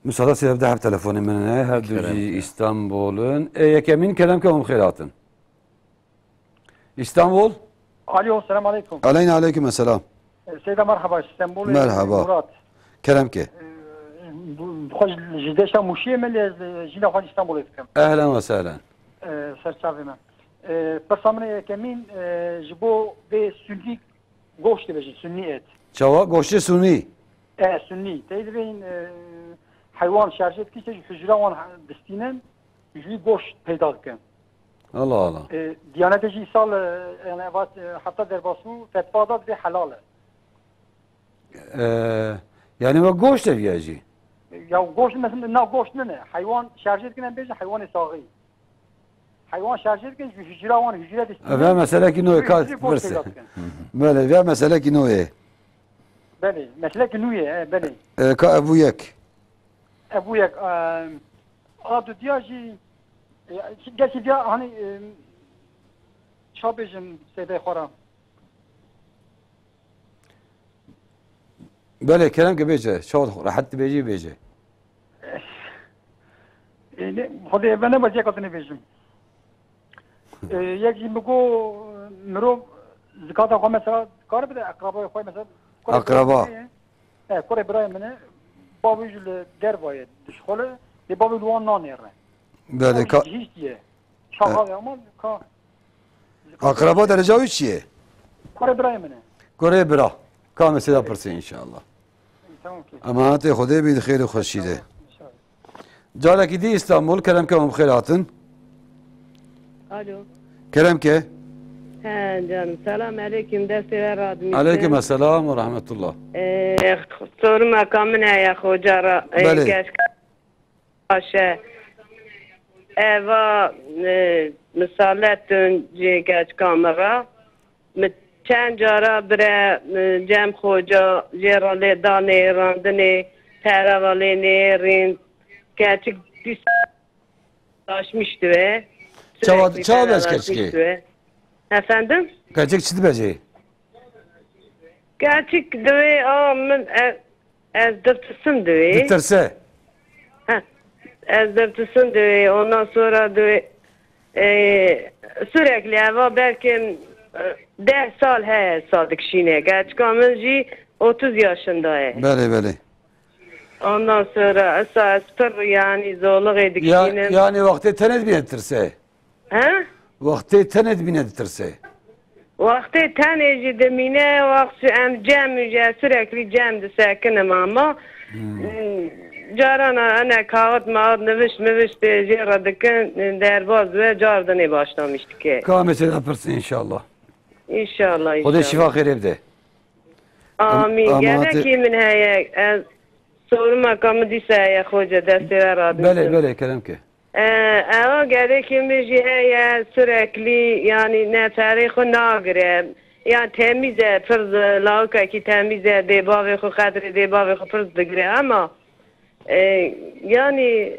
Müsaade size de hep telefonê min hene, her du jî Îstanbul'un. E, yekemîn kerem ke hûn xêr hatin. İstanbul. Alo, selam aleyküm. Aleyna aleyküm selam. E, Seyda, merhaba, İstanbul, e, Merhaba. Murat. Kerem ke. E, bu, bu xwe ji deşta Mûşiyê me lê ez, e, jîna xwe İstanbulê dikim. Ehlen ve sehlen. E, serçavê me. E, pirsa min ê yekemîn, e, ji bo vê Sunnî goşt dibêjin, Sunnî et. Çawa? Goştê Sunnî? E, Sunnî. Tey dibên, e, heywan şerjê dikî, ji hücra wan distînin, ji wî goşt peyda dikin. Allah Allah. E, Diyanetê jî îsal, e, yani, vat, e, heta derbasbû fetva da divê helal e. E, yani we goşt ev ya jî? Ya goşt mesela, na goşt nine. Heywan şerjê dikin, em bêjin heywanê saxî. Heywan şerjê dikin, ji hücra wan, hücre diştînin. Ve meselekî nû ye, ka goşt peyda dikin. Belê, ve meselekî nû ye. Belê, meselekî nû ye, e, belê. E, ka ev bû yek. Ev bû yek, e, a dudiya jî, e, gerçi diya, hani, e, ça bêjim, Seydê xwe re. Belê, kerem ke bêje, çawa rehet dibêjî bêje. E, ne, Xwedê, me ne baş yek hatine bêjim. E, yek jî min got, mirov zikata xwe mesela kar bide, eqrabaya xwe mesela, kurê Akraba. birayê min e. He, kurê birayê min e, bavê jî li derva ye, dişxule, lê bavê li wan nanêre. Belê, Ew jî ka- gihîştiye. Çaxa E. ve ama ka- Akraba dereca wî çi ye? Kurê birayê min e. Kurê bira. Ka mesela pirsê inşallah. Tamam ki. Emanetê Xwedê bî, di xêr û xweşî de. İnşallah. Carekî dî Îstanbul, kerem ke hûn bi xêr hatin. Alo. Kerem ke. He canım, selam aleyküm, destê we radimî. Aleyküm selam ve rahmetullah. Ee, soruma ka min heye xoca ra, e, Belê. Keşke. Baş e. Eva, e, misalet dön cê keçika min re. Mi çend cara bire, e, cem xoca jê re lê danê, randinê, pere re lê nêrîn. Keçik dîs taşmiş dibe. Çawa, Sürekli çawa pere bez taşmiş keçikê? dibe. Efendim? Keçik çi dibecê? Gerçek divê, a, min, e, ez dirtisim divê. Ditirse? Heh, ez dirtisim divê. Ondan sonra divê, e, sürekli eva belki, e, deh sal he sa dikişîne. Gerçeka min jî otuz yaşında ye. Belê, belê. Ondan sonra esa ez pir yani zorluğê Ya, dikişînim. yani wextê tenê dibîne ditirse? He? Wextê tenê dibîne ditirse. Wextê tenê jî dimîne, wext ji em cem jî ez sürekli cem disekinim ama, Hmm. hmm, carana ene kaxit maxit nivişt mivişt jê re dikin, derbaz dibe, car dinê başlamiş dike. Ka mesela pirsin inşallah. İnşallah, Xwedê inşallah. şifa xêrê bide. Amîn. Em-, emanetê- Gelekî min heye, ez sorumeka min dîsa heye xoce destê we radin. Belê, belê, kerem ke. E, ewa gerekê min jî heye, sürekli, yani, neferê xwe nagire. Yan temiz e, pir z-, lawikekî temiz e, dê bavê xwe, qedrê dê bavê xwe pir digire ama, e, yani,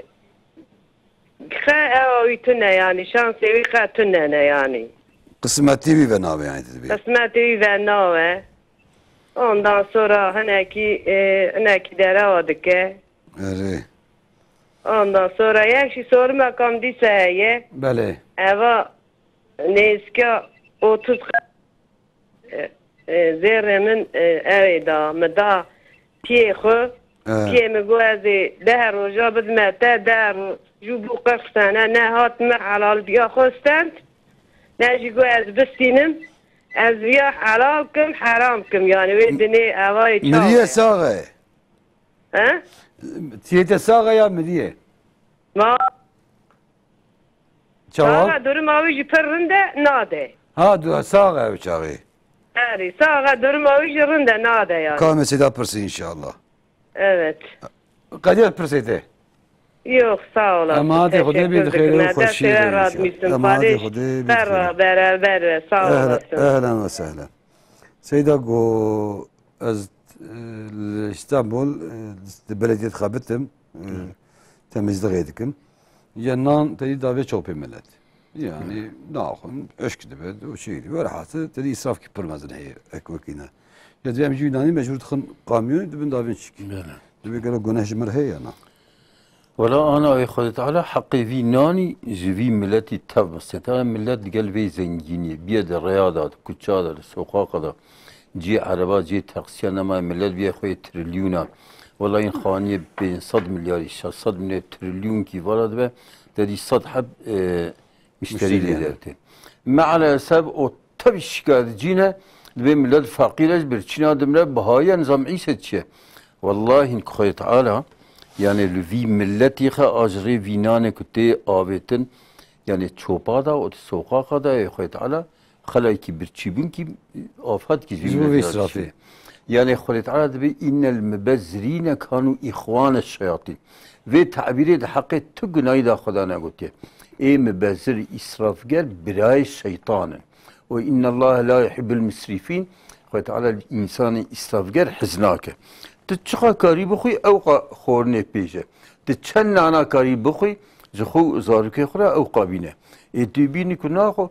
xe ewa wî tune, yani, şansê wî xe tune ne, yani. Qismetî wî ve nabe, yani, dibê. Qismetê wî ve nabe. Ondan sonra hinekî, e, hinekî derewa dike. Erê. Ondan sonra yek jî sorumeka min dîsa heye. Belê. Eva nêzîka otuz qe-, e, e, zêrê min, e, ew ê da, min da piyê xwe. E. Piyê min got, "Ez ê deh roja bidime te, deh roj û bû qirx sene nehat min helal biya xwe stend. Ne jî got ez bistînim, ez viya helal kim, heram kim." Yani wê dinê evayê çawa Miriye ye? Sax e. He? Tiyê te sax e ya mirî ye? Ma Çawa? Sax e, duruma wî jî pir rind e, nade. Ha, du-, sax e ew çaxê. Erê, sax e, duruma wî jî rind e, nade yani. Ka mesêda pirsî inşallah. Evet. Qediya pirsê te. Yok, sağ olasın. Emanet Xwedê bî, teşekkür ederim. Dixêre û xweşiyê de inşallah. Emanet Xwedê bî, dixêre. Beraber, sağ olasın. Ehlen ve sehlen. Seyda go ez, e, li Îstanbul, e, di belediyê dixebitim, e, temizlixê dikim. Ya nan tedî davê çopê millet. Yani naxwin, eşk dibe, o şey dibe. Velhasil tedî israf ki pir mezin heye, ek wekî ne. Ya divê em jî nanî mecbur dixin kamyonê, dibin davên çikî. Bele. Divê gelo guneh ji mir heye ya na? Wela ana ey Xwedê Teala heqê vî nanî ji vî miletî tev bistê. Tane milet digel vê zengîniyê, biye di rêya de, di kuça de, di soqaqa de, cihê ereba, cihê teksiya nemaye, milet biye xwê trilyûna. Wela în xaniyê pênc sed milyarî, şeş sed milyar trilyûnkî vala dibe, te dî sed heb, e, müşterî lê dertê. Mealesef o tevî şikayetcî ne, divê milet feqîr e, ji birçîna dimre, bihaya nizam îse çi ye? Wellahî Xwedê Teala, yani li vî miletî xe a ji rê vî nanê ku tê avêtin, yani çopa da û di soqaqa da ê Xwedê Teala xelayekî birçîbûnkî afetkî ji vî miletî îsrafê. Yani Xwedê Teala dibê, "Innel mubezzirîne kanu îxwane şeyatîn." Vê tabîrê di heqê tu gunahî da Xweda negotiye. Ê mubezir, îsrafger birayê şeytan in. Û innallaha la yuhibbul musrifîn. Xwedê Teala li însanê îsrafger hez nake. Tu çiqa karî bixwî, ewqa xwarinê pêje. Tu çend nana karî bixwî, ji xwe û zarokê xwe re ewqa bîne. Ê tu bînî ku naxwe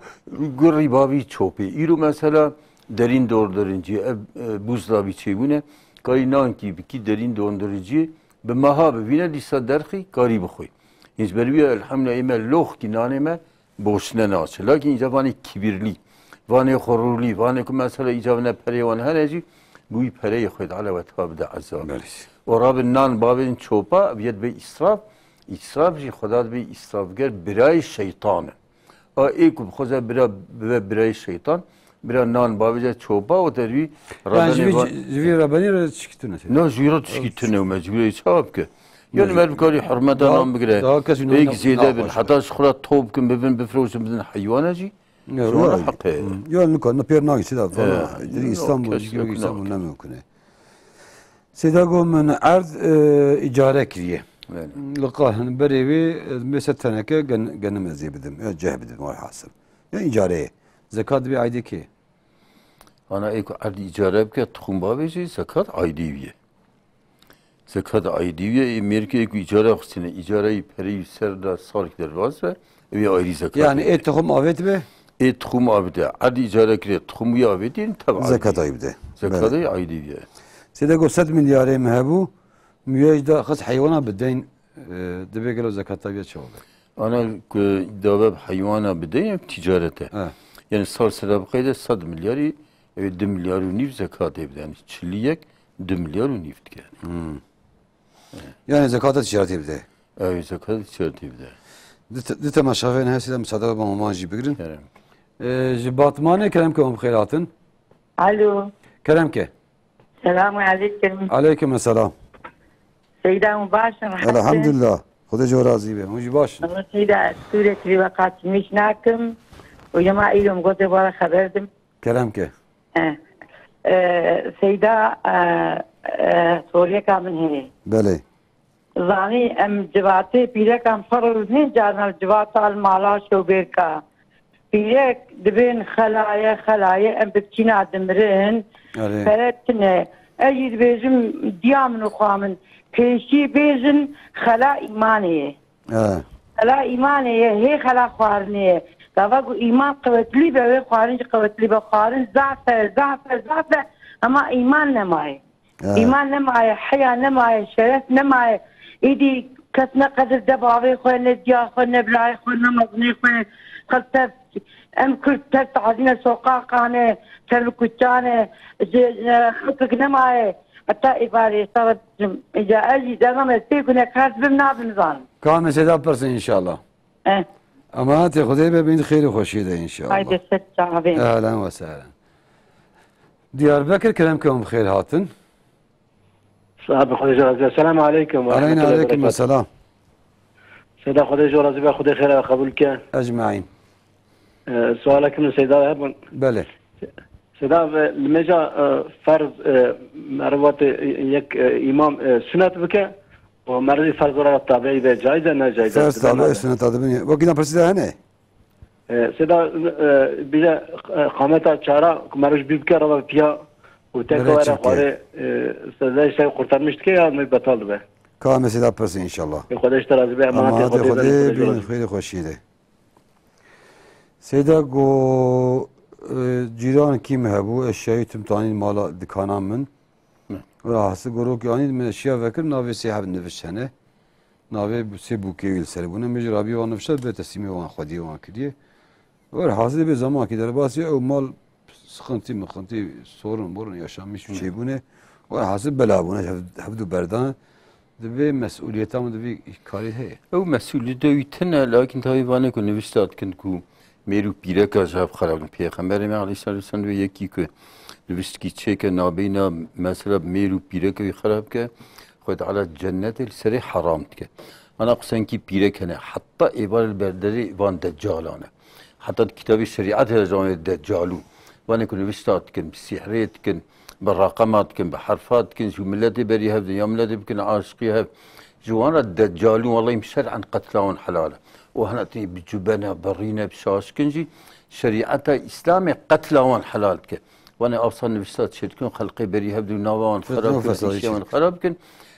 gurî bavî çopê. Îro mesela derîn dordirincî, ev, e, buzdolabî çêbûne, karî nankî bikî derîn dordirincî, bi meha bivîne, dîsa derxî karî bixwî. Hîn ji ber wî elhamdulillah ê me loxkî nanê me boşine naçe. Lakin îca vanê kibirlî, vanê xurûlî, vanê ku mesela îca vine perê wan hene jî, bi wî pereyê Xwedê Teala we teva bide ezab. Belê. Û rabin nan bavên çopa, ev yê dibe îsraf, îsraf jî Xweda dibe îsrafger birayê şeytan in. A ê ku bixwaze bira, bibe birayê şeytan, bira nan bavêje çopa û te wî Yani ji rabenê vî, va- ji vî rabenî re tişkî tune. No, ji wî re tişkî tune û mecbûr ê çawa bike? Yani mer bikarî hurmeta nan bigire. Daha kes nan Êk zêde bin, heta ji xwe re top bikin, bibin, bifroşin, bidin heywana jî. Ji wan re heqê. Yo, nika, no pêr nagî sida falan. Dirî İstanbul, kes yok, İstanbul ne mümkün e. Seyda got min erd, e, îcare kiriye. Belê. Li qal hin berê wê, e, mêse teneke gen-, genim ez ê bidim. Ya ceh bidim, walhasil. Ya îcareyê. Zekat divê aydê kê? Ana ê ku erdî îcare bike, tixûm bavêjî, zekat aydê wî ye. Zekat aydê wî ye, ê mêrkê ê ku îcare xistine, îcareyî pereyî ser de salek derbas be, ew ê ayrî zekat Yani bide. Ê tixûm avêt be? Ê tixûm avêt be. Erdî îcare kiriye, tixûm wî avêtî, tev aydê. Zekat aydê bide. Zekat Belê. Aydê wî ye. Seyda got sed milyarê min hebû, Miyaj da xist heywana bi deyn, e, divê gelo zekata vê çawa be? Ana ku dave bi heywana bi deyn ev ticaret e. He. Yani sal sera biqeyde sed milyarî, ev du milyar û nîv zekatê bide. Yani çilî yek du milyar û nîv dike. Hmm. Yani zekata ticaretê bide. Ev zekata ticaretê bide. Di te-, di temaşavên hesî de misade be maman jî bigirin. Kerem. E, ji Batmanê kerem ke hûn bi xêr hatin. Alo. Kerem ke. Selamun aleyküm. Aleyküm selam. Seyda, hûn baş in, rehet in? Elhamdülillah. Xwedê ji we razî be. Hûn jî baş in? Wala Seyda, ez Sûrê tirî ve qat nûş nakim. Û yema îro min gotê were xeber dim. Kerem ke. E, e, Seyda, e, e, soriyeka min heye. Belê. Zanî em civatê pîrekan pir rûnên carna civata li mala şoberka. Pîrek dibên xelaye, xelaye em bi çîna dimirin. Erê. Pere tune. Ez jî dibêjim diya min û xwa min. Pêşî bêjin xela îmanê ye. He. Xela îmanê ye, hê xela xwarinê ye. Gava ku îman qewetlî be, wê xwarin jî qewetlî be. Xwarin zaf e, zaf e, zaf e. Ema îman nemaye. He. Îman nemaye, heya nemaye, şeref nemaye. Îdî kes ne qedir de bavê xwe, ne diya xwe, ne birayê xwe, ne mezinê xwe. Xelk tev, em Kurd tev tazîne soqaqane, tev kuçane, ji, e, hukuk nemaye. Heta îbarê sara biçim. Îca ez jî dema me pê gune kar dibim nabim zanim. Ka mesêda pirsin inşallah. Eh. Emanetê Xwedê be, bin xêr û xweşiyê de inşallah. Haydi ser çavê. Ehlen ve sehlen. Diyarbekir, kerem ke hûn bi xêr hatin. Sahibi Xwedê jî razî be. Selamu aleykum ve Aleyna rahmetullahi ve aleykum berekatuhu. Selam. Seyda Xwedê jî razî be, Xwedê xêra qebûl ke. Ecmaîn. Ee, sualek min Seyda hebûn. Belê. Seyda, e, li mêja, e, ferz, e, meriv wate, e, yek, e, îmam, e, sunet bike û meriv jî ferz were tabiî be, caiz e, ne caiz e? Ferz tabiî, sunet tabiî. Wekî na pirsî de hene? E, Seyda, e, bîre, e, qameta çara ku meriv jî bî bike, rava piya û tek Meriv were çi bike? Xwarê, e, sezayê şev qurtarmiş dike ya me betal dibe? Ka me Seyda pirsî inşallah. E, Xwedê ji te razî be, emanetê Emanetê Xwedê Xwedê, be, Xwedê bînin, jî. Xwedê xweşî de. Seyda go, e, cîran kî min hebû, eşyayî tim tanîn mala dikana min. Ne. Û hasil gorokî anî min eşya vekir, navê sê heb nivişt hene. Navê bu-, sê bûkê wî li ser bûne. Min jî rabî wan nivişte, bi teslîmê wan xwediyê wan kiriye. Û hasil bê zemankî derbasî ew mal sıkıntı mıkıntı, sorun borun yaşanmış bir Hı. şey bûne. Û hasil bela bûne, hev-, hevdu berdan. Divê mesûliyeta min, divê karê heye. Ew mesûliyeta wî tune, lakin tawî vanê ku nivîşta dikin ku mêr û pîreka ji hev xerab in. Pêxemberê me aleyhissalatu vesselam divê yekî ku nivîştikî çêke, nabeyna mesela mêr û pîreka wî xerab ke, Xwedê Teala cennetê li serê heram dike. Ana qisengkî pîrek hene, heta êvar li berderê van deccalan e. Heta di kitabê şerîetê de ji wan wê deccalû. Vanê ku nivîşta dikin, bi sîhrê dikin, bi reqema dikin, bi herfa dikin, ji miletê berî hev din, ya miletê bikin aşiqî hev. Ji wan re deccalû, wellahî şer'en qetla wan helal e. Û hena tê bi cubena, bi rîne, bi şaşikin jî şerîeta Îslamê qetla wan helal dike. Vanê avsa nivîşta çêdikin, xelqê berî hev dû nava wan Fitne xerab û bikin, fesadî rîşê wan çêdikin. Xerab bikin.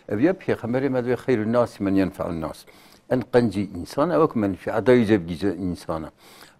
Ev ya Pêxemberê me divê xeyrun nas men yenfeun nas. En qencî însan ew ku menfieta wî cebgîce însana.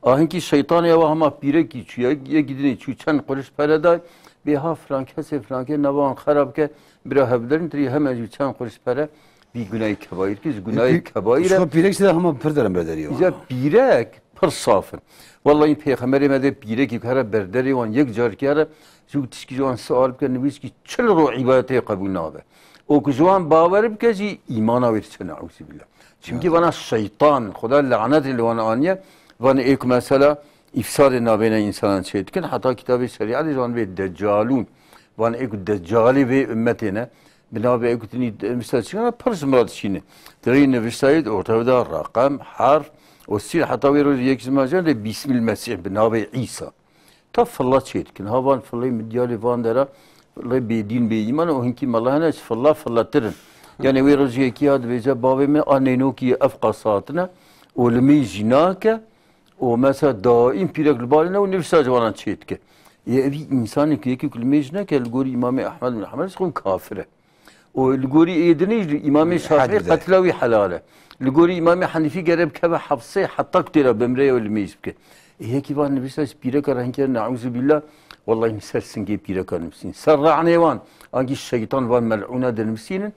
A hinkî şeytanê ew hema pîrekî çû, yek, yekî dinê çû çend quruş pere day, bê ha filan kesê filankê nava wan xerab ke, bira hevderin tirî heme jî çend quruş pere, vî gunahî kebaîr kir, ji gunahê Pî-, kebaîr e. Ji xwe pîrek de hema pir derin berderî wan. Îca pîrek, pir saf in. Wellahî Pêxemberê me de pîrekî ku here berderê wan yek carekî here, ji û tişkî ji wan sual bike, nivîskî çil ro îbadetê qebûl nabe. Û ku ji wan bawer bike jî îmana wê diçe, neûzubîllah. Çimkî Ya. vana şeytan, Xuda lanetê li wan aniye, van ê ku mesela îfsadê nabêne însanan çê dikin, heta kitabê şerîetê ji wan bê deccalûn, van ê ku deccalê vê ummetê ne, bi navê ê ku tinî, mesela çi ne, pir ji min re dişîne. Di rê nivîştayê di ortaya de reqem, herf, û sîr heta wê rojê yek ji me jî lê bîsmîl Mesîh bi navê Îsa. Ta filla çê dikin. Ha van fillê min diyalê van dera, fillê bêdîn bêîman û hinkî mela hene ji filla fillatir in. Yani wê rojê yekî ya dibêje, bavê min a nênokî ye, ev qas hatine û limê jî nake û mesela daîm pîrek li balê ne û nivîşta ji wan re çê dike. Ê evî însanê ku yekî ku limê jî neke, li gorî Îmamê Ehmed bin Hanbel xwe kafir e. Û li gorî ê dinê jî Îmamê Şafîî Hadi de. qetla wî helal e. Li gorî Îmamê Henîfî gere bikeve hefsê heta ku têra bimre ew limê jî bike. Ê yekî van nivîşta ji pîreka re hinkê, neûzubîllah, wellahî min ser singê pîreka nivîsîn. Ser re'nê wan, ankî şeytan van mel'ûna dinivîsînin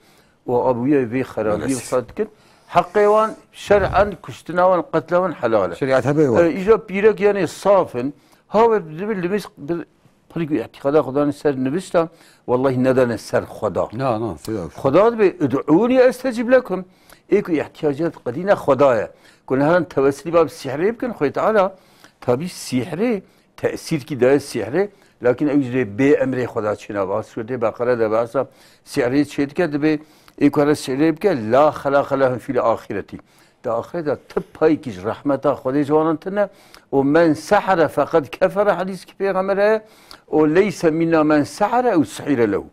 û abûye vê xerabiyê Belê. wisa dikin. Heqê wan şer'en kuştina wan, qetla wan helal e. Şerîet hebe wan. E, îja pîrek yani saf in. Ha we dibe limê bi Pirî ku îtîqada xwe dane ser nivişta, wellahî nedane ser Xweda. Na, na, seyda. Xweda dibe, "Ud'ûnî estecib lekum." Ê ku îhtiyaciyat qedîne Xweda ye. Ku ne herin tewesilî ba bi sîhrê bikin, Xwedê Teala, tabî sîhrê, tesîrkî daye sîhrê, lakin ew jî bê emrê Xweda çênabe. Sûretê Beqere de behsa sîhrê çêdike, dibe ê ku here sîhrê bike, "La xelaqa lehum fîl axîretî." Di axirê de tu payekî ji rehmeta Xwedê ji wan re tune û "Men sehere feqed kefere" hedîskî Pêxember heye û "Leyse minna men sehere ew suhire lehu."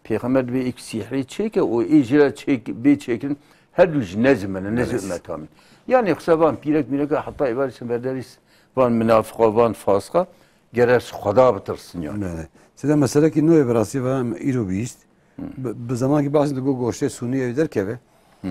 Pêxember dibê êk sîhrê çêke û ê jê re çêk, bê çêkirin, her du ji ne ji min e, ne ji Belê. ummeta min. Yani xisa van pîrek mîreka heta êvarî semberderî van minafiqa, van fasiqa, gerer ji Xweda bitirsin yani. Belê. Seyda, meselekî nû ye bi rastî ve em îro bihîst. Hı. Bi, bi zemankî behs digo goştê sûnî ew derkeve. Hı.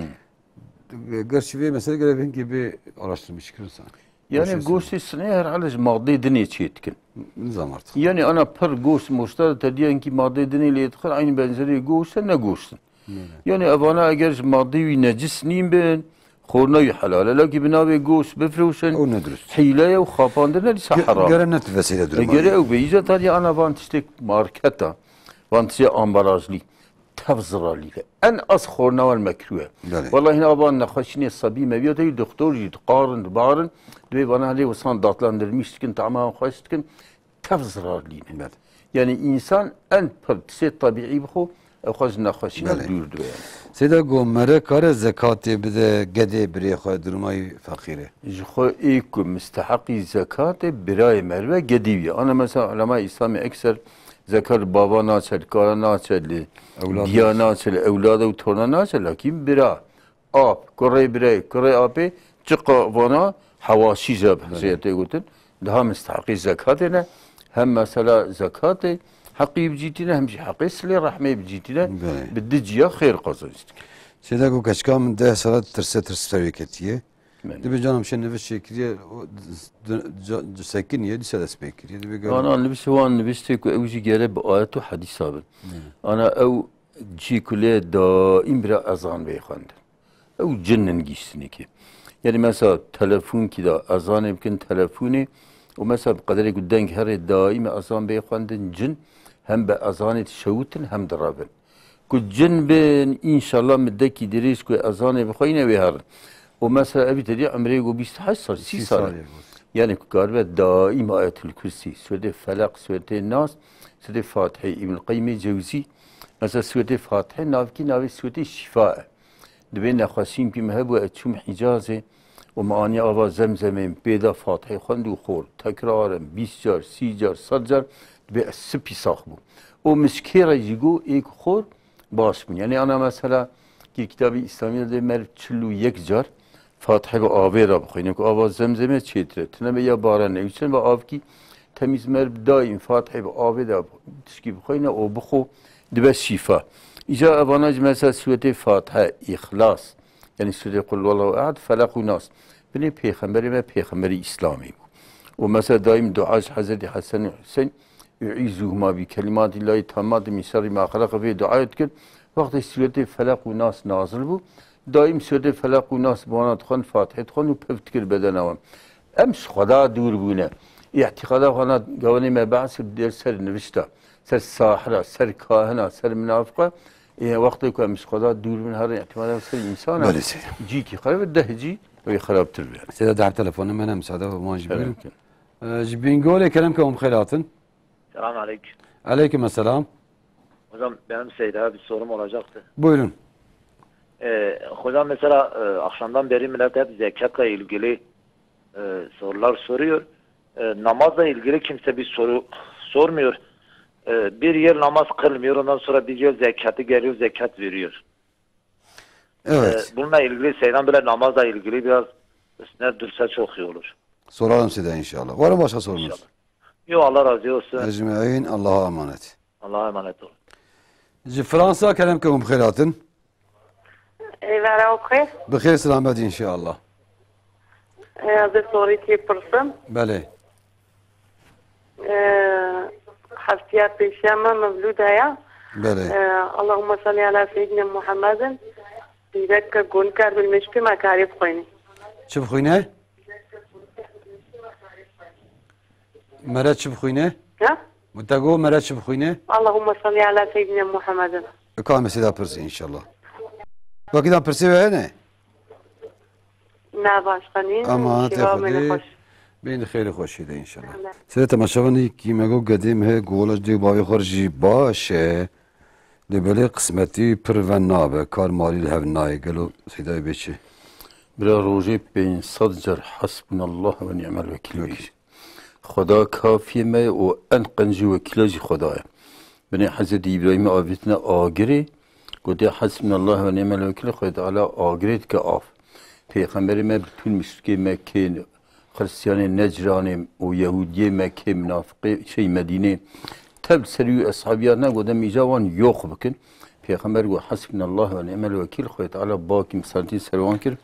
Gerçi vê mesele gerek hinkî bê araştirmiş kirin san. Yani Gerçi goştê sinê her hale ji madeyê dinê çê dikin. Nizam artık. Yani ana pir goşt moşta te diya hinkî madeyê dinê lê dixin, aynı benzeri goşt e, ne goşt in. Öyle. Yani evana eger ji madeyê wî necis nîn bin, xorna wî helal e. Laki bi navê goşt bifroşin, O ne dürüst. hîle ye û xapandin e, dîsa Ge-, heram. gere ne tu vesile E, durum gere abi. ew be. Îca tariye ana van tiştek marketa, van tiştek ambalajlî. Tev zirarlî de. En az xornawan mekruh e. Belê. Wallahî hina van nexweşînê sebî meviyatê doktor jî dixarin, dibarin, divê vana lê wisan datlandırmış dikin, tama xweş dikin, tev zirarlî ne. Belê. Yani insan en pir tiştê tabiî bixwe, Ew xwe ji nexweşîna Belê. dûr dibe yani. Seyda go mere kare zekatê bide gedê birê xwe, durmayî feqîrê. Ji xwe ê ku misteheqî zekatê birayê merive gedî wî. Ana mesela ulema Îslamê ekser zekat li bava naçe, li kara naçe, li Ewlad diya naçe. naçe, li ewlada û torna naçe, lakîn bira, ap, kurê birayê, kurê apê, çiqa vana hewaşî je Belê. hesiyetê gotin, daha misteheqî zekatê ne, hem mesela zekatê heqî bi cî tîne, hem jî heqê silê rehmê bi cî tîne, Belê. bi di ciya xêr qazanç dike. Seyda go keçika min deh sala tirse tirs serê ketiye. Belê. Dibe canım şey nivişt çêkiriye, o d-, d-, ca-, sekiniye, dîsa dest pê kiriye. Dibe gel- Ana nivişt wan niviştê ku ew jî gere bi ayet û hedîsa bin. Belê. Ana ew cî ku lê daîm bira ezan bê xwendin. Ew cinin gîştinekê. Yani mesela telefonkî de ezanê bikin telefonê û mesela bi qederê ku deng herê daîm ezan bê xwendin cin hem bi ezanê dişewtin hem direvin. Ku cin bin, înşallah midekî dirêj ku ezanê bixweyne wê herin. Û mesela evî te dî emrê ku bîst heşt sal, sî Sî sal e. sal ye. Yani ku karibe daîm Ayetul Kursî, Sûretê Felaq, Sûretê Nas, Sûretê Fatihê, Îbn Qeyyimê Cewzî, mesela Sûretê Fatihê navkî navê Sûretê Şîfa e. Dibê nexweşînkî me hebû, ez çûm Hîcazê û me anî ava Zemzemê, min pê da Fatihê xwend û xor. Tekrar in, bîst car, sî car, sed car, dibê ez spî sax bûm. Û min ji kê re jî got, ê ku xor baş bûn. Yanî ana mesela kî kitabî Îslamî de dê mer çil û yek car Fatihê bi avê re bixwîne, ku ava Zemzemê çêtir e. Tune be ya baran e, û çend be avkî temîz mer bi daîm Fatihê bi avê de tişkî bixwîne û bixwe dibe şîfa. Îca evana jî mesela sûretê Fatihe, Îxlas, yanî sûretê Qul Huwallahu Ehad, Felaq û Nas. Binê pêxemberê me, pêxemberî Îslamê bû. Û mesela daîm dua ji Hezretî Hesen û Huseyn, "Uîzuhuma bi kelimatillahi tammati min şerri ma xelaq", vê duayê dikir. Wextê sûretê Felaq û Nas nazil bû, daîm sûretê Felaq û Nas bi wana dixwend, Fatihê dixwend û pif dikir bedena wan. Em ji Xweda dûr bûne. Îtîqada xwe na gavanê me behs kir, dêr ser nivişta, ser sahira, ser kahina, ser minafiqa. Ê, wextê ku em ji Xweda dûr bin, her îtîqada ser însana, Belê seyda. cîkî xwe ve deh cî wê xerabtir be. Seyda, deh telefonê me ne, müsaade ve, wan jî Kerem buyurun. kin. Ee, ji Bingolê kerem ke hûn bi xêr hatin. Selam aleyküm. Aleyküm selam. Hocam benim Seyda bir sorum olacaktı. Buyurun. Ee, hocam mesela e, akşamdan beri millet hep zekatla ilgili e, sorular soruyor. E, namazla ilgili kimse bir soru sormuyor. E, bir yıl namaz kılmıyor, ondan sonra bir yıl zekatı geliyor, zekat veriyor. Evet. E, bununla ilgili Seydan böyle namazla ilgili biraz üstüne dursa çok iyi olur. Soralım size inşallah. Var mı başka sorunuz? İnşallah. Yok, Allah razı olsun. Ecmaîn, Allah'a emanet. Allah'a emanet olun. Ji Fransa kerem ke hûn bi xêr hatin. Êvara xwe. Bi xêr selamet inşallah. Ez ê sorî tê pirsim. Belê. Ee, Heftiya pêşiya me mevlûd heye. Belê. Ee, Allahumma salli ala seyyidina Muhammedin. Dîrek ke gon kar bil meşkê me karê bixwînî. Çi bixwîne? Mere çi bixwîne? Ha? Min te got mere çi bixwîne? Allahumma salli ala seyyidina Muhammedin. Ka em sêda pirsê inşallah. Wekî dan pirsê we hene? Na, başka nîn. Ama Şiva te min Xwedê xweş. Bên di xêrê xweşî de inşallah. Amin. Seyda temaşevanî kî me got gedê me gola ji dê û bavê xwe jî baş e. Lê belê qismetî pir ve nabe. Kar malî li hev nayê. Gelo Seydayê bê çi? Bira rojê pênc sed car Hasbunallah ve ni'mel vekîl bêjî. Xweda kafiyê me ye û en qencî wekîla jî Xweda ye. Binê Hezretî Îbrahîmê avêtine agirê, gotê, "Hasbunallah ve ni'mel vekîl", Xwedê Teala agirê dike av. Pêxemberê me, bütün müşrikê Mekkê, Xristiyanê Necranê û Yehûdiyê Mekkê, minafiqê, şey, Medînê, tev li ser wî eshabî hatine, gote, "Em îca wan yox bikin." Pêxember got, "Hasbunallah ve ni'mel vekîl." Xwedê Teala bakî misaltî ser wan kir.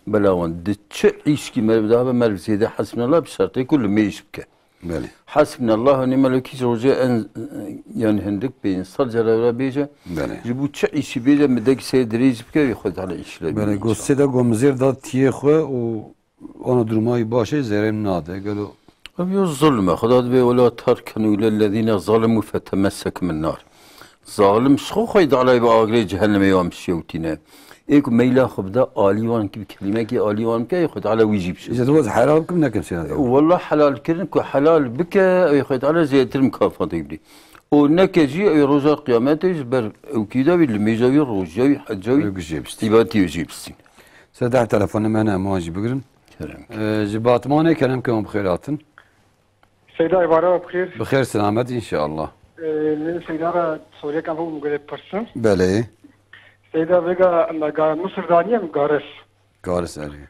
Bela wan di çi îşkî meriv de hebe, meriv zêde Hasbunallah bi şertê ku li mêj bike. Belê. Hasbunallah ve ni'mel vekîl ji rojê en, yani hindik pênc sed cara wira bêje. Belê. Ji bo çi îşî bêje, midek sê dirêj bike, wê Xwedê Teala îşî le Belê, bîne go inşallah. Sêda go mizêr da tiyê xwe û Ana durmayî baş e, zerê min nade. Gelo Ev yo zulm e. Xweda dibê, "Wela terkenu lellezîne zalemû fetemessekum nar." Zalim ji xwe Xwedê Teala bi agirê cehennemê wan bişewtîne. Ê ku meyla xwe bide alî wan ki bi kelîmekî alî wan bike, ê Xwedê Teala wî jî bişewtîne. Îca tu helal kim nekim sêna de. Wallah helal kirin ku helal bike, ê Xwedê Teala zêdetir mikafatê bidî. û neke jî ê roja qiyametê ji ber ewkî de wî, limêja wî, roja wî, heca wî, Ewk jê bistî. Îbadetî wê jê bistî. Sê deh telefonê me hene, em wan jî bigirin. Kerem. Ee, ji Batmanê kerem ke hûn bi xêr hatin. Seyda, êvara we bi xêr. Bi xêr selamet inşallah. Ee, min Seyda re soriyek em bû min gurê pirsin. Belê. Seyda, vêga me ga Misir daniye min garis. Garis erê.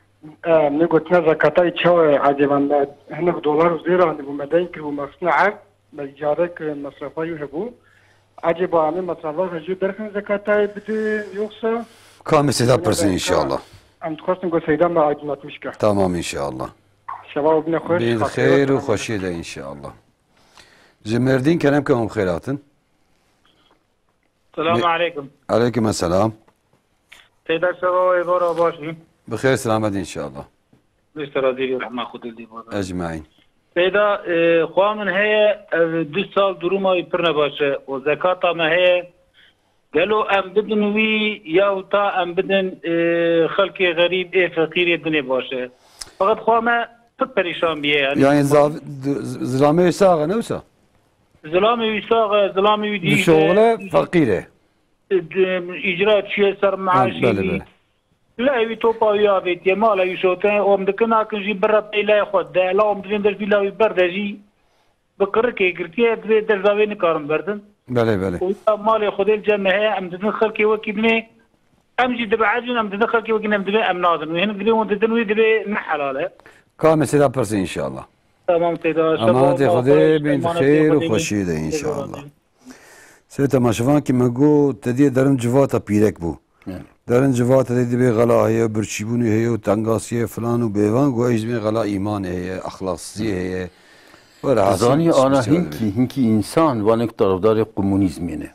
Ee, min gotine zekatayê çawa ecêba me hinek dolar û zêr anî bû me deyn kir bû me xistine erd. Belê carek, e, mesrefa wî hebû. Ecêba em ê mesrefa xwe jê derxin zekatayê bidin, yoksa Ka em ê Seyda pirsin inşallah. Em dixwestin ku Seyda me aydınlatmış ke. Tamam inşallah. Şeva û bine xweş, Bin xatirê xêr û xweş. Xweşiyê de inşallah. Ji Mêrdîn kerem ke hûn bi xêr hatin. Selamun Bi- aleyküm. Aleyküm selam. Seyda, şeva êvara baş bî. Bi xêr selamet inşallah. Lişte razî bî, rehma Xwedê lê bû. Ecmaîn. Seyda, e, xwa min heye, ev du sal duruma wî pir ne baş e. O zekata me heye. Gelo em bidin wî, ya ta em bidin, e, xelkê xerîb, ê feqîrê dinê baş e. Feqet xwa me pir perîşan bîye, yanî. Yani zav-, d-, z-, zilamê wî sax e, ne wisa? Zilamê wî sax e, zilamê wî dî Dişoxile, feqîr e. Di-, îcra çûye ser Ha, meaşê belê, wî. Belê. Lê wî topa wî avêtiye, mala wî şote, om dikin nakin jî birre pey lê xwe de. La om divên der vîla wî berde jî bi qirikê girtiye, divê derza wê nikarin berdin. Belê, belê. Û ya malê Xwedê li cem me heye, em didin xelkê wekî dinê, em jî dibe ecin, em didin xelkê wekî em divê em nadin. Wî hinek divê hûn didin wî divê ne helal e. Ka mesela pirsî inşallah. Tamam Seyda, Emanetê şeva Xwedê xweş, bin emanetê xêr û Xwedê bin. Xweşiyê de inşallah. Sê temaşevankî me got, te diyê derin civata pîrek bû. Evet. Derin civata de dibê xela heye, birçîbûnê heye û tengasiyê filan û bêvan, got, ey ji bin xela îmanê heye, exlaqsiziyê heye. Were Zanî hasil ana piştiştê hinkî, hinkî însan, wanek tarafdarê komunîzmê ne.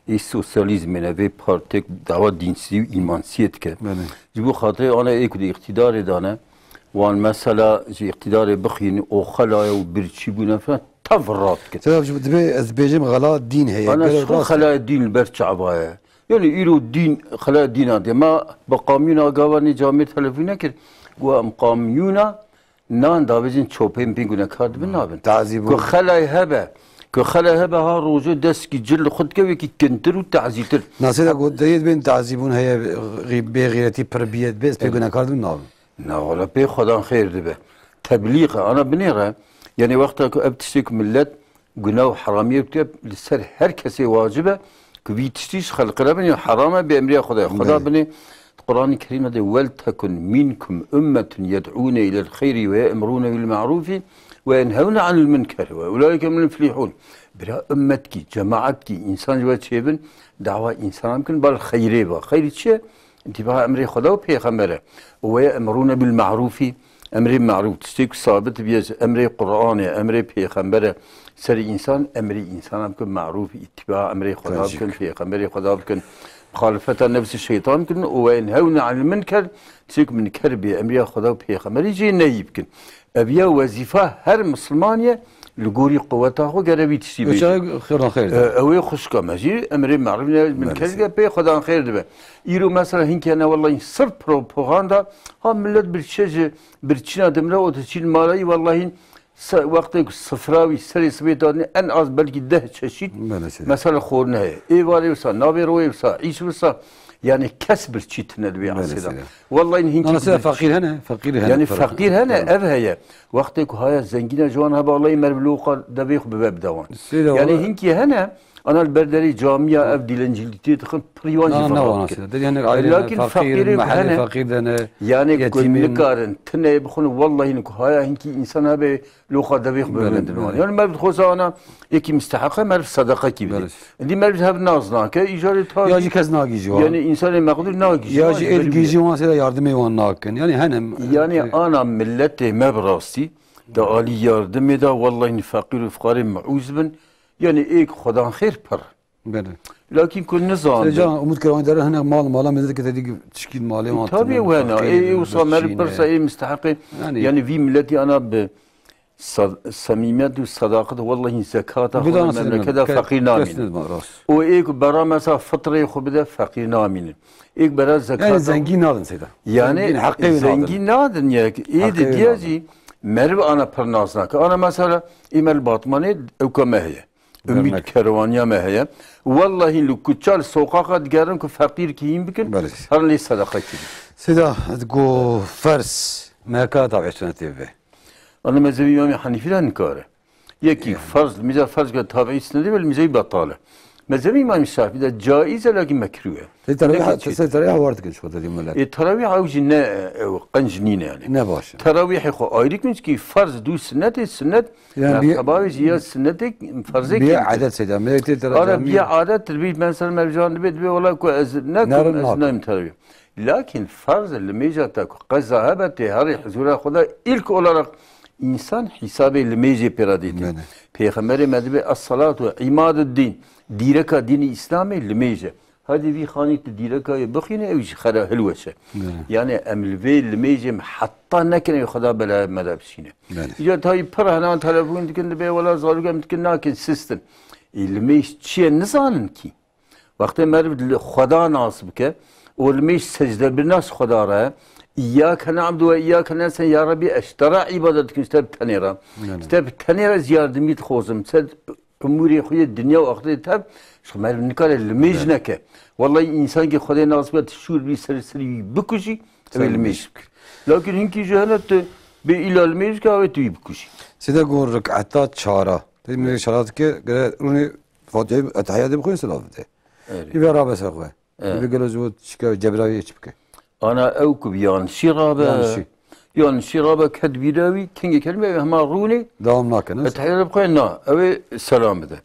Ê sosyalîzmê ne, vê partek dawa dînsizî û îmansiyê dike. Belê. Ji bo xatirê ana ê ku di îqtîdarê de ne, wan mesela ji îqtîdarê bixîn, o xelaya û birçî bûne filan, tev rat dikin. Sebeb ji bo dibê ez bêjim xela dîn heye. Ana Gelo ji xwe rast e. Xelaya dîn li ber çava ye. Yani îro dîn, xelaya dîna de. Ma bi kamyona gava nê camêr telefon nekir. Got em kamyona nan davêjin çopên pê gunekar dibin nabin. Tazî bû. Ku xelay hebe, ku xelay hebe ha rojo deskî cil li xwe dike wekî kintir û tazîtir. Nasê de got, deyê dibên tazî bûn heye, xî-, bêxîretî pir biye, dibê ez pê Evet. gunekar dibin nabin. Na wala pê Xwedan xêr dibe. Teblîx e, ana binêre. Yani wexta ku ev tiştê ku millet guna û heramiyê bike, li ser her kesê wacib e ku vî tiştî ji xelqê re bin, ya heram e, bi emriya Xwedê. Xweda Belê. Binê di Quranê Kerîm de, "Wel tekun minkum ummetun yed'ûne ilel xeyrî ve ye'murûne bil ma'rûfî ve yenhewne anil munker ve ulaîke minel muflihûn." Bira ummetkî, cemaetkî, însan ji we çêbin, dawa însanan bikin, bal xeyrê ba. Xeyrî çi ye? Îtîba emrê Xweda û Pêxember e. Û ve ye'murûne bil ma'rûfî, emrê ma'rûf, tiştê ku sabit biye ji emrê Qur'anê, emrê Pêxember e, serê însan, emrê însanan bikin ma'rûf, îtîba emrê Xweda Tancîk. bikin, Pêxemberê Xweda bikin, muxalifeta nefsê şeytan bikin, û ve yenhewne anil munker, tiştê ku munker bê, emriya Xweda û Pêxemberî jê neyî bikin. Ev ya wezîfa her misilmanî ye, li gorî quweta xwe gere vî tiştî bêje. Çawa xêran xêr de. E, ew ê xwişka me jî emrê merîv ne, min Belê. kes ge pê Xwedan xêr dibe. Îro mesela hinkê ne wellahî sirf propaganda, ha millet birçe ji birçîna dimre û diçîn malayî wellahî se-, wextê ku sifra wî serê sibê dadine en az belkî deh çeşît Belê seyda. mesela xorine heye. Êvarê wisa, navê royê wisa, îş wisa, yani kes birçî tine li wê Belê esê de. seyda. Wellahî hinkî Ana seyda ku feqîr hene, feqîr hene. Yani Pir- feqîr hene, Pir- ev heye. Wextê ku haya zengîna ji wan heba, Allahî meriv li oqa devê xwe bibe bi dewan. Seyda Yani wala- hinkî hene, ana li ber derê camiya ev dilencîlîtiyê dixin, pirî wan jî Na, na ferhat wana dikin. seyda. Derî hinek aile Lakin ne, feqîr, feqîrê ku mehellê hene, feqîr de ne, yani ku yetîmîn. nikarin, tineyê bixwin, wellahî ku haya hinkî însan hebe li oqa devê xwe Belê, bibe bi dewan. belê. Yani meriv dixweze ana yekî misteheq e, meriv sedeqekî bide. Belê. Dî meriv hev naz nake, îcarê ta Ya jî jî kes nagîjî wan. Yani însanê meqdûr nagîjî Ya wan, jî ji êd berî gîjî bide. wan seyda yardimê wan nakin. Yani hene Yani ana milletê me bi rastî, da alî yardimê de wellahî feqîr û fiqarê meûz bin. Yani êk Xwedan xêr pir. Belê. Lakin ku nizan Seyda can, umut kir wan dere hinek mal mala millet ke tedî tişkîl malê wan Tabii tine, wena. feqîr, Ê, ê wisa meriv birçî ne. pirsa ê misteheqê. Yani Yani vî milletî ana bi Sad-, semîmiyet û sedaqet, wellahî zekata xwe Bidana memleketa seyda, feqîr kes namînin. nidma, rast. Û ê ku bera mesela fitrê xwe bide, feqîr namînin. Ê ku bera zekat Yani zengîn nadin seyda. Yani Zengîn heqê wî nadin. zengîn nadin ya. Ê Heqê de wî diye nadin. jî meriv ana pir nas nake. Ana mesela ê me li Batmanê ewka me heye. Ümîd kerwaniya me heye. Wellahî li kuça li soqaqa digerin ku feqîrkî hîn bikin, Belê. Herin lê sedeqe kirin. Seyda, go ferz, me ka tabiî sunetê be. Ana mezhebî Îmamê Henîfî de nikare. Yekî Ê. Ferz, mîza ferz ke tabiî sunetê be, mîza betal e. Mezhebî Îmamê Şafî de caiz e, lakin mekrûh e. Tê terawîh, Nekî çi? Tê terawîh war dikin şu kadar millet. Ê, terawîh ew jî ne, ew qenc nîne yani. Ne baş e. Terawîhê xwe ayrî kin, çikî ferz dû sunetê, sunet Yani bir, merteba wê jî ya sunetê, ferzê bir kêmtir. Adet seyda, me tê tera Ara cami. Bir adet, bir mesela mevcan dibe, dibe wala ku ez nekum, Nerin ez nakim. Nayim terawîh. Lakin ferz li mêja te ku qeza hebe tê herî huzura Xweda ilk olarak insan hesabê li mêjê pêra dîtin. Bene. Pêxemberê me dibe es-salatu imaduddin, dîreka dînî Îslamê li mêje. Hadî vî xanî tu dîreka yê bixîne, ew jî xera hilweş e. Bene. Yani em li vê limêjê em heta nekin ew Xweda belaya me de bişîne. Bene. Îca tayî pir henan telefon dikin, dibê wela zarok em dikin nakin sistin. Ê limêj çi ye nizanin kî. Wextê meriv li Xweda nas bike, û limêj secde bi nas Xweda re, İyyâke na'budu ve iyyâke nestaîn, ya Rebî, ez ji te re îbadet dikim, ji te bi tenê re. Bene. Ji te bi tenê re ez yardimî dixwazim. Ser Umûrê xwe yê dinya û axirê tev, ji xwe meriv nikare limêj Evet. neke. Wellahî, însankî Xwedê nas bike, tu şûr bî ser serî wî bikujî, ew ê Ser limêj limêj. Bikir. Lakin hinkî ji hene tu bê îla limêj bike, ew ê tu wî bikujî. Sêde got riketa çara. Tê min çara dike, gere rûnê Fatihê, Etehiyatê bixwîne, silav bide. Erê. Î ve rabe ser xwe. E. Bi gelo ji bo çike cebiraviyê çi bike? Ana ew ku bi yanlişî rabe. Yanlişî. Yanlişî rabe, ket bîra wî, kengê kelîme ew hema rûnê. Dewam nake, ne? Etehiyat bixwe na, ew ê selam bide.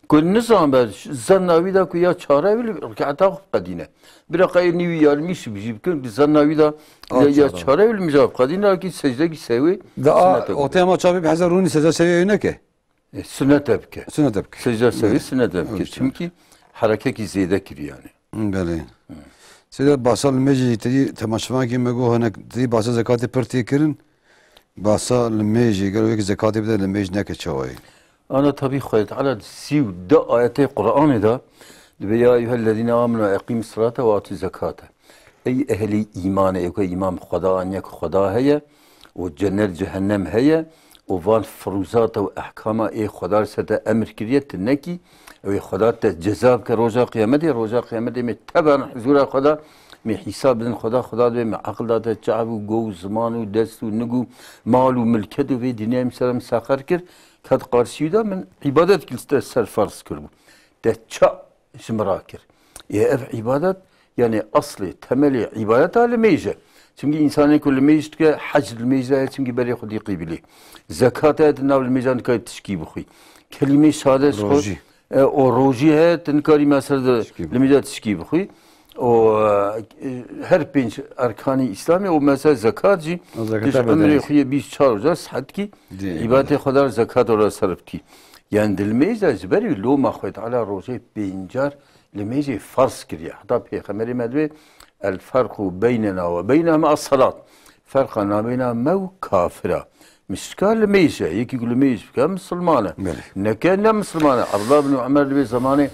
Ku nizan be, zanna wî da ku ya çare wî, rikata xwe qedîne. Bira qey nî wî yarmî şi bijî bikin, bi zanna wî da A ya, ya çare. Çare wî, mija qedîne, ki secdekî sewê. Da a, sünnet e. O tema çavê bi heza rûnî secde sewê neke? E, sunete bike. Sunete bike. Secde serî Belê. Sunete bike. Öyle. Çünkü harekeki zêde kiriyor yani. Belê. Hı. Seyda, basa limêjê jî tedî temaşevanekî me got, hinek tedî basa zekatê pir tê kirin. Basa limêjê, gelo yek zekatê bide limêj neke çawayê. Ana tabi Xwedê Teala di sî û du ayetê Qur'anê de dibe, "Ya eyyuhellezîne amenu eqîmus salate ve atûz zekate." Ey ehlî îmanê, ê ku îman bi Xweda aniye ku Xweda heye û cennet cehennem heye û van firûzata û ehkama ê Xweda li ser te emir kiriye, tu nekî, ew ê Xweda te ceza bike roja qiyametê, roja qiyametê me tevan huzûra Xweda, me hîsab bidin Xweda, Xweda dibê me eqil date, çav û go û ziman û dest û nig û mal û milket û vê dinyayê min ser min seqer kir, ket qarşî wî de min îbadet kir, li te ser ferz kiribû. Te ça ji min re kir. Ê ev îbadet, yani aslê, temelê îbadeta limêj e. Çimkî însanê ku limêj dike, hec limêj de ye, çimkî berê xwedî qîbilê. Zekat e, di nav limêjan dikay tişkî bixwî. Kelîmê şahadet xwe, Rojî. E, o rojî heye, tu nikarî mesela de Tişkî bixwî. Limêja tişkî bixwî. O, e, her pênc erkanî Îslamê, o mesela zekat jî, O zekat tu ji tabii ömrê demez. Xwe yê bîst çar roja sihetkî, Dê, îbadetê xwe dar zekat ora serf kî. Yani di limêj de ji ber wî loma Xwedê Teala rojê pênc car limêjê farz kiriye. Heta Pêxemberê me dibê, "El ferqu beynena ve beynehum es-salat." Ferqa nabeyna me û kafira. Mişka limêj e. Yekî ku limêj bike, misilman e. Belê. Neke, ne misilman e. Abdullah bin Umer dibê zamanê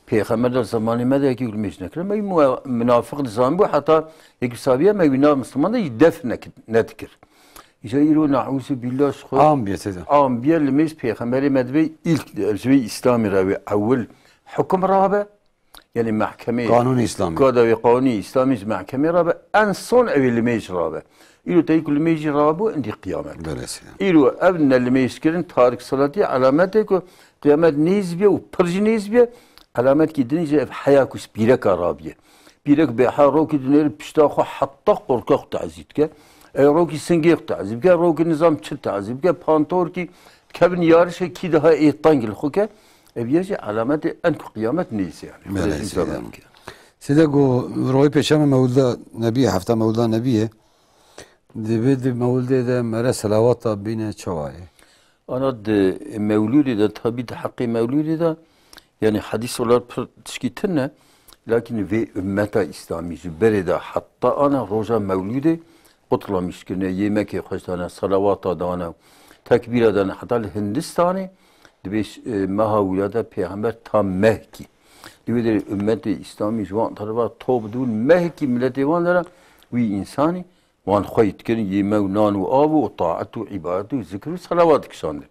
Pêxember de zamanê me de yekî ku limêj nekire. Me wî mu-, munafiq dizanibû, heta yekî sabiye me wî nav misilman de yî def nek-, nedikir. Îja îro neûzubîllah ji xwe Am bîye, seyda. Am bîye, limêj Pêxemberê me dibê îlk, ji vê Îslamê re wê ewil hukum rabe, yani mehkemê Qanûnê Îslamê. Koda wê qanûnê Îslamê ji mehkemê rabe, en son ew ê limêj rabe. Îro teyî ku limêjî rabû, endî qiyamet. Belê, seyda. Îro ev ne limêj kirin, tarik salatî, alametê ku qiyamet nêz bîye û pir jî nêz bîye, alametkî din jî ev heya ku ji pîreka rabiye. Pîrek bêha rokî dinêr pişta xwe heta qorka xwe tazî dike. Ew rokî singê xwe tazî bike, rokî nizam çi tazî bike, pantorkî kevin yarişe kî daha ê teng li xwe ke. Ev ye jî alametê en ku qiyamet neyse yani. Belê, Xwedê seyda. Îmza bike. Seyda ku royê pêşeme mewlida Nebî, hefta mewlida Nebî ye. Divê di mewlidê de mere selawata bîne çawa ye? Ana di mewlûdê de, tabî di heqê mewlûdê de, yani hedîs olar pir tişkî tune, lakin vê ummeta Îslamî ji berê de heta ana roja mewlûdê qutlamiş kirine, yêmekê xweş dane, selawata dane, tekbîra dane, heta li Hindistanê dibê ş-, e, meha wîlada pêxember ta mehkî. Di wê derê ummetê Îslamî ji wan tereba top dibûn, mehkî milletê wan dera wî însanî Wan xweyî dikirin, yê me û nan û av û taet û îbadet û zikir û selawat dikişandin.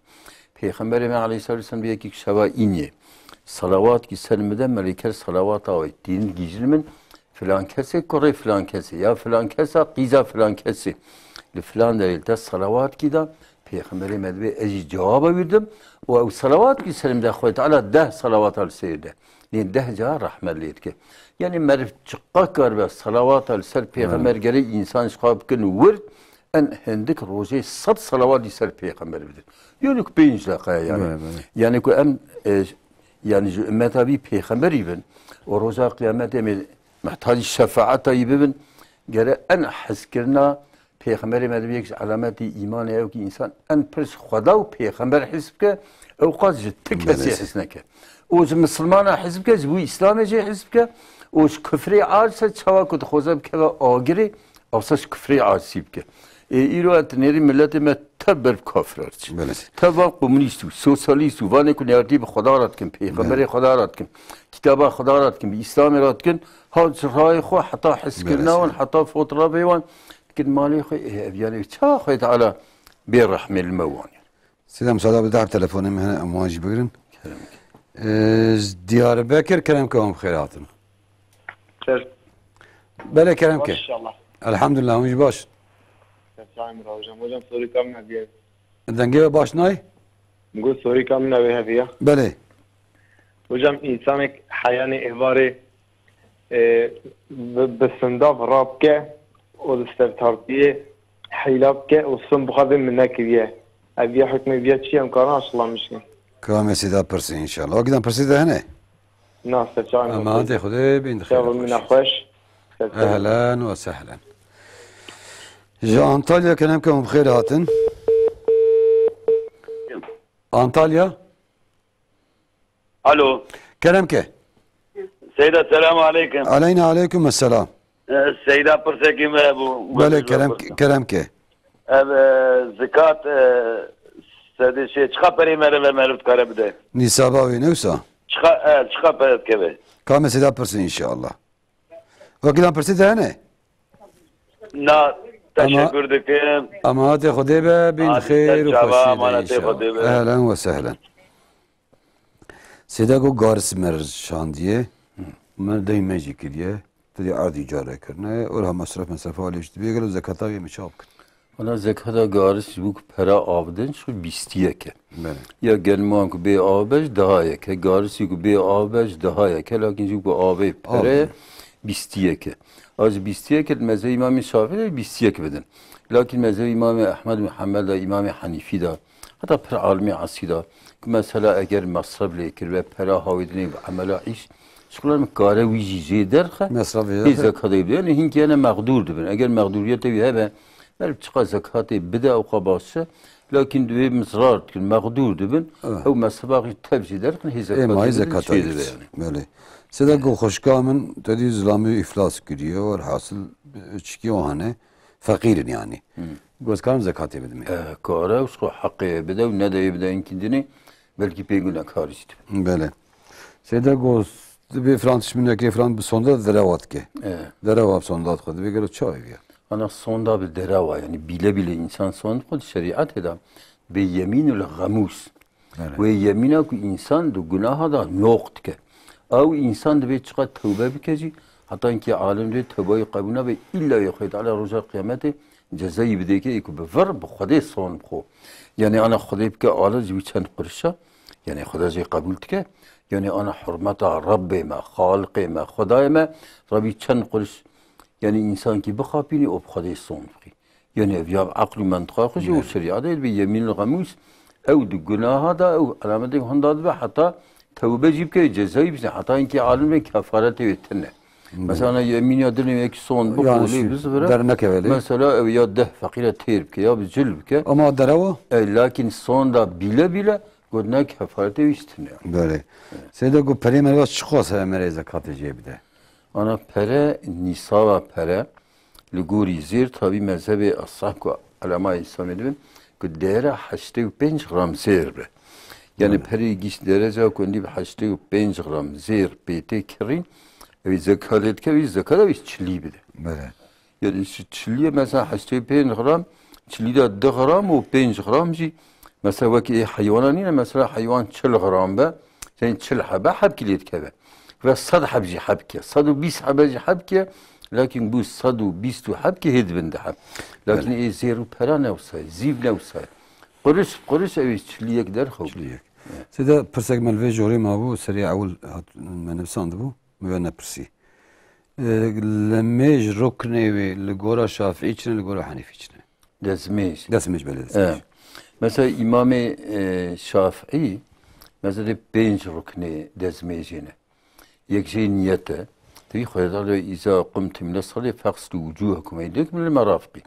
Pêxemberê me aleyhissalatu vesselam bi yekî şeva îniyê. Salawatkî ser min de, melêker salawata wê tînin gihîjin min, filan kesê kurê filan kesê, ya filan kesa qîza filan kesê. Li filan derê li te salawatkî da, Pêxemberê me dibê ez jî cewaba wî dim û ew salawatkî ser min de Xwedê Teala deh salawata li ser de. Nê deh cara rehmet lê dike. Yanî meriv çiqa karibe salawata li ser Pêxember Belê. Gerê însan ji xwe bikin wir, en hindik rojê sed salawat li ser Pêxember bidin. Yanî ku pênc deqe ye yanî. Belê, belê. Yanî ku em, e, yanî ji ummeta vî Pêxemberî bin û roja qiyametê em ê mehtacî şefaeta yî bibin, gere en hizkirina Pêxemberê me dibê yek ji alametê îmanê ew ki însan en pir ji Xweda û Pêxember his bike, ew qas ji ti kesê Belê. His neke. Û ji misilmana his bike, ji bo Îslamê jî his bike û ji kufrê aciz e, çawa ku dixwaze bikeve agirê, ewsa ji kufrê acizî bike. Ê, îro ez dinêrî miletê me tev ber bi kafira diçin. Belê. Tev van komunîst û sosyalîst û vanê ku neyartî bi Xweda re dikin, Pêxemberê Belê. Xweda re dikin, kitaba Xweda re dikin, bi Îslamê re dikin, ha ji rayê xwe heta hizkirina Belê. Wan, heta fotrafê wan, Dikin malê xwe, ê, ev yanî çawa Xwedê Teala bê rehmê li me wan. Sêda, müsaade bide, ev telefonê min hene, em wan jî bigirin. Kerem ke. Ee, Diyarbekir, kerem ke, wan bi xêr hatin. Ser. Belê, kerem ke. Baş inşallah. Elhamdülillah, hûn jî baş. Ser çavê min re hocam. Hocam, sorî ka min hediye. Dengê we baş nayê? Got sorî ka min ew ê heviya. Belê. Hocam, însanek heyanê êvarê e, bi, bi sindav rabike û li sertartiyê heyla bike û sin bixwe vê min nekiriye. Ev ya hukmê viya çi ye, em karin aşilamişin? Ka mesîda pirsî înşallah. Wekî dan pirsî de hene? Na, serçawa min Ema hate Xwedê bin Serçawa xêr min xweş. Nexweş. Serçawa min. Ehlen ve sehlen. Ji Antalya, kerem ke, hûn bi xêr hatin. Antalya. Alo. Kerem ke. Seyda, selamu aleykum. Aleyna aleykum esselam. Ee, Seyda, pirsekî me bû. Belê, kerem, kerem ke. Ev, e, zikat, e, sedê şey, çiqa perê merive meriv dikare bide? Nîsaba wê ne wisa? Çiqa, e, çiqa pere dikeve? Ka me Seyda pirsin inşallah. Wekî dan pirsî te hene? Na, teşekkür dikim. Emanetê Xwedê be, bin xêr û xweşî de inşallah. Hadi ser çava, emanetê Xwedê be. Ehlen ve sehlen. Sêda got garis me şandiye, me dey me jî kiriye, tu dê erdî care kirine, ora mesref mesrefa lê ji dibê gelo zekata wê me çawa bikin? Wala zekata garis ji bo ku pera av din, ji xwe bîstiyek e. Belê. Ya gelman ku bê av be, ji daha yek e. Garisî ku bê av be, ji daha yek e. Lakin ji bo ku avê pere, bîstiyek e. A ji bîstiyek e, di mezhebê Îmamê Şafî de bîstiyek bidin. Lakin mezhebê Îmamê Ehmed Muhammed de, Îmamê Henîfî de, heta pir alimê esrî de, ku mesela eger mesref lê kiribe, pera hawîdinê bi emela îş, ji xwe kare wî jî jê derxe, Mesrefê hê zekatê bide. Yani hinkî hene mexdûr dibin. Eger mexdûriyetê wî hebe, Meriv çiqa zekatê bide, ew xwe baş e. Lakin divê min zirar dikin, mexdûr dibin. Evet. Ew meseba xwe tev jî derxin, hê Ê, zekatê mayî bidin, zekatê çê dibe bidin. Yani. Belê. Sêda ku xwişka min te dî zilamî îflas kiriye, werhasil çikî o hene, feqîr in yani. Hı. Goz karim zekatê bidim. E, kare, û xwe heqê bide û nedeyê bide inkî dinê, belkî pê gunekar jî dibe. Belê. Sêda goz, divê filan tişt min nekê, filan bi sonda derewa dike. E. Derewa bi sonda dixwe, divê gelo çawa viya? Ana sonda bi derewa, yani bîle bîle însan sond xwe di şerîetê de bê yemînul xemûs. Evet. Wê yemîna ku însan di gunaha de noq dike. Ew însan divê çiqa tewbe bike jî, heta inkî alim divê tewbayî qebûl nabe, îlla wê Xwedê Teala roja qiyametê cezayî bidê ke ê ku bi vir bi Xwedê sond bixwe. Yani ana Xwedê bike alim ji wî çend qurişa, yani Xweda jê qebûl dike. Yani ana hurmeta Rebbê me, Xaliqê me, Xwedayê me, Rebbî çend quriş Yani însankî bixapînî û bi Xwedê sond bixî. Yani ev ya eql û mentiqa xwe jî û şerîetê bi yemînil xemûs, ew di gunaha da, ew alametê hunda dibe heta tewbe jî bike, cezayî bîse, heta inkî alim ve kefaretê wê tune. Mesela yemîn ya dinê yekî sond bi Yani qolê şu bizvire. Dernekeve lê. Mesela ew ya deh feqîre têr bike, ya bi cil bike. Ama derewa? E, lakin sonda bîle bîle got ne kefaretê wî jî tune. Belê. Seyde got perê merva çiqas heye merê zekatê jê bide? Ana pere, nîsaba pere, li gorî zêr, tabî mezhebê eshab ku elemayê Îslamê dibin, ku dêre heştê û pênc gram zêr be. Yani Evet. perê gîş dereca ku endî bi heştê û pênc gram zêr pê tê kirîn, ew ê zekatê dike, wî zekata wî çilî bide. Belê. Yani çi-, çilî ye mesela heştê û pênc gram, çilî de du gram û pênc gram jî Mesela wekî ê heywana nîne, mesela heywan çil gram be, sen çil hebe hebkî lê dikeve. Ve sed heb jî hebke, sed û bîst hebe jî hebke, lakin bû sed û bîst û hebke hê dibin di heb. Lakin Belê. Ê zêr û pera ne wisa ye, zîv ne wisa ye. Quris, quris ew ê çilî yek derxew. Çilî yek. Sêde pirsek me li vê jorê mabû, serê ewil hat me nivsandibû, me we nepirsî. E, limêj ruknê wê li gora Şafîî çi ne, li gora Henîfî çi ne? Dezmêj. Destmêj, belê, destmêj. E. Mesela Îmamê, e, Şafîî, mesela dê pênc ruknê dezmêjê ne. Yek jê niyet e. Tevî Xwedê Teala, "Îza qumtum ila salê feğsilû wucûhekum ve eydiyekum ilel merafiqî."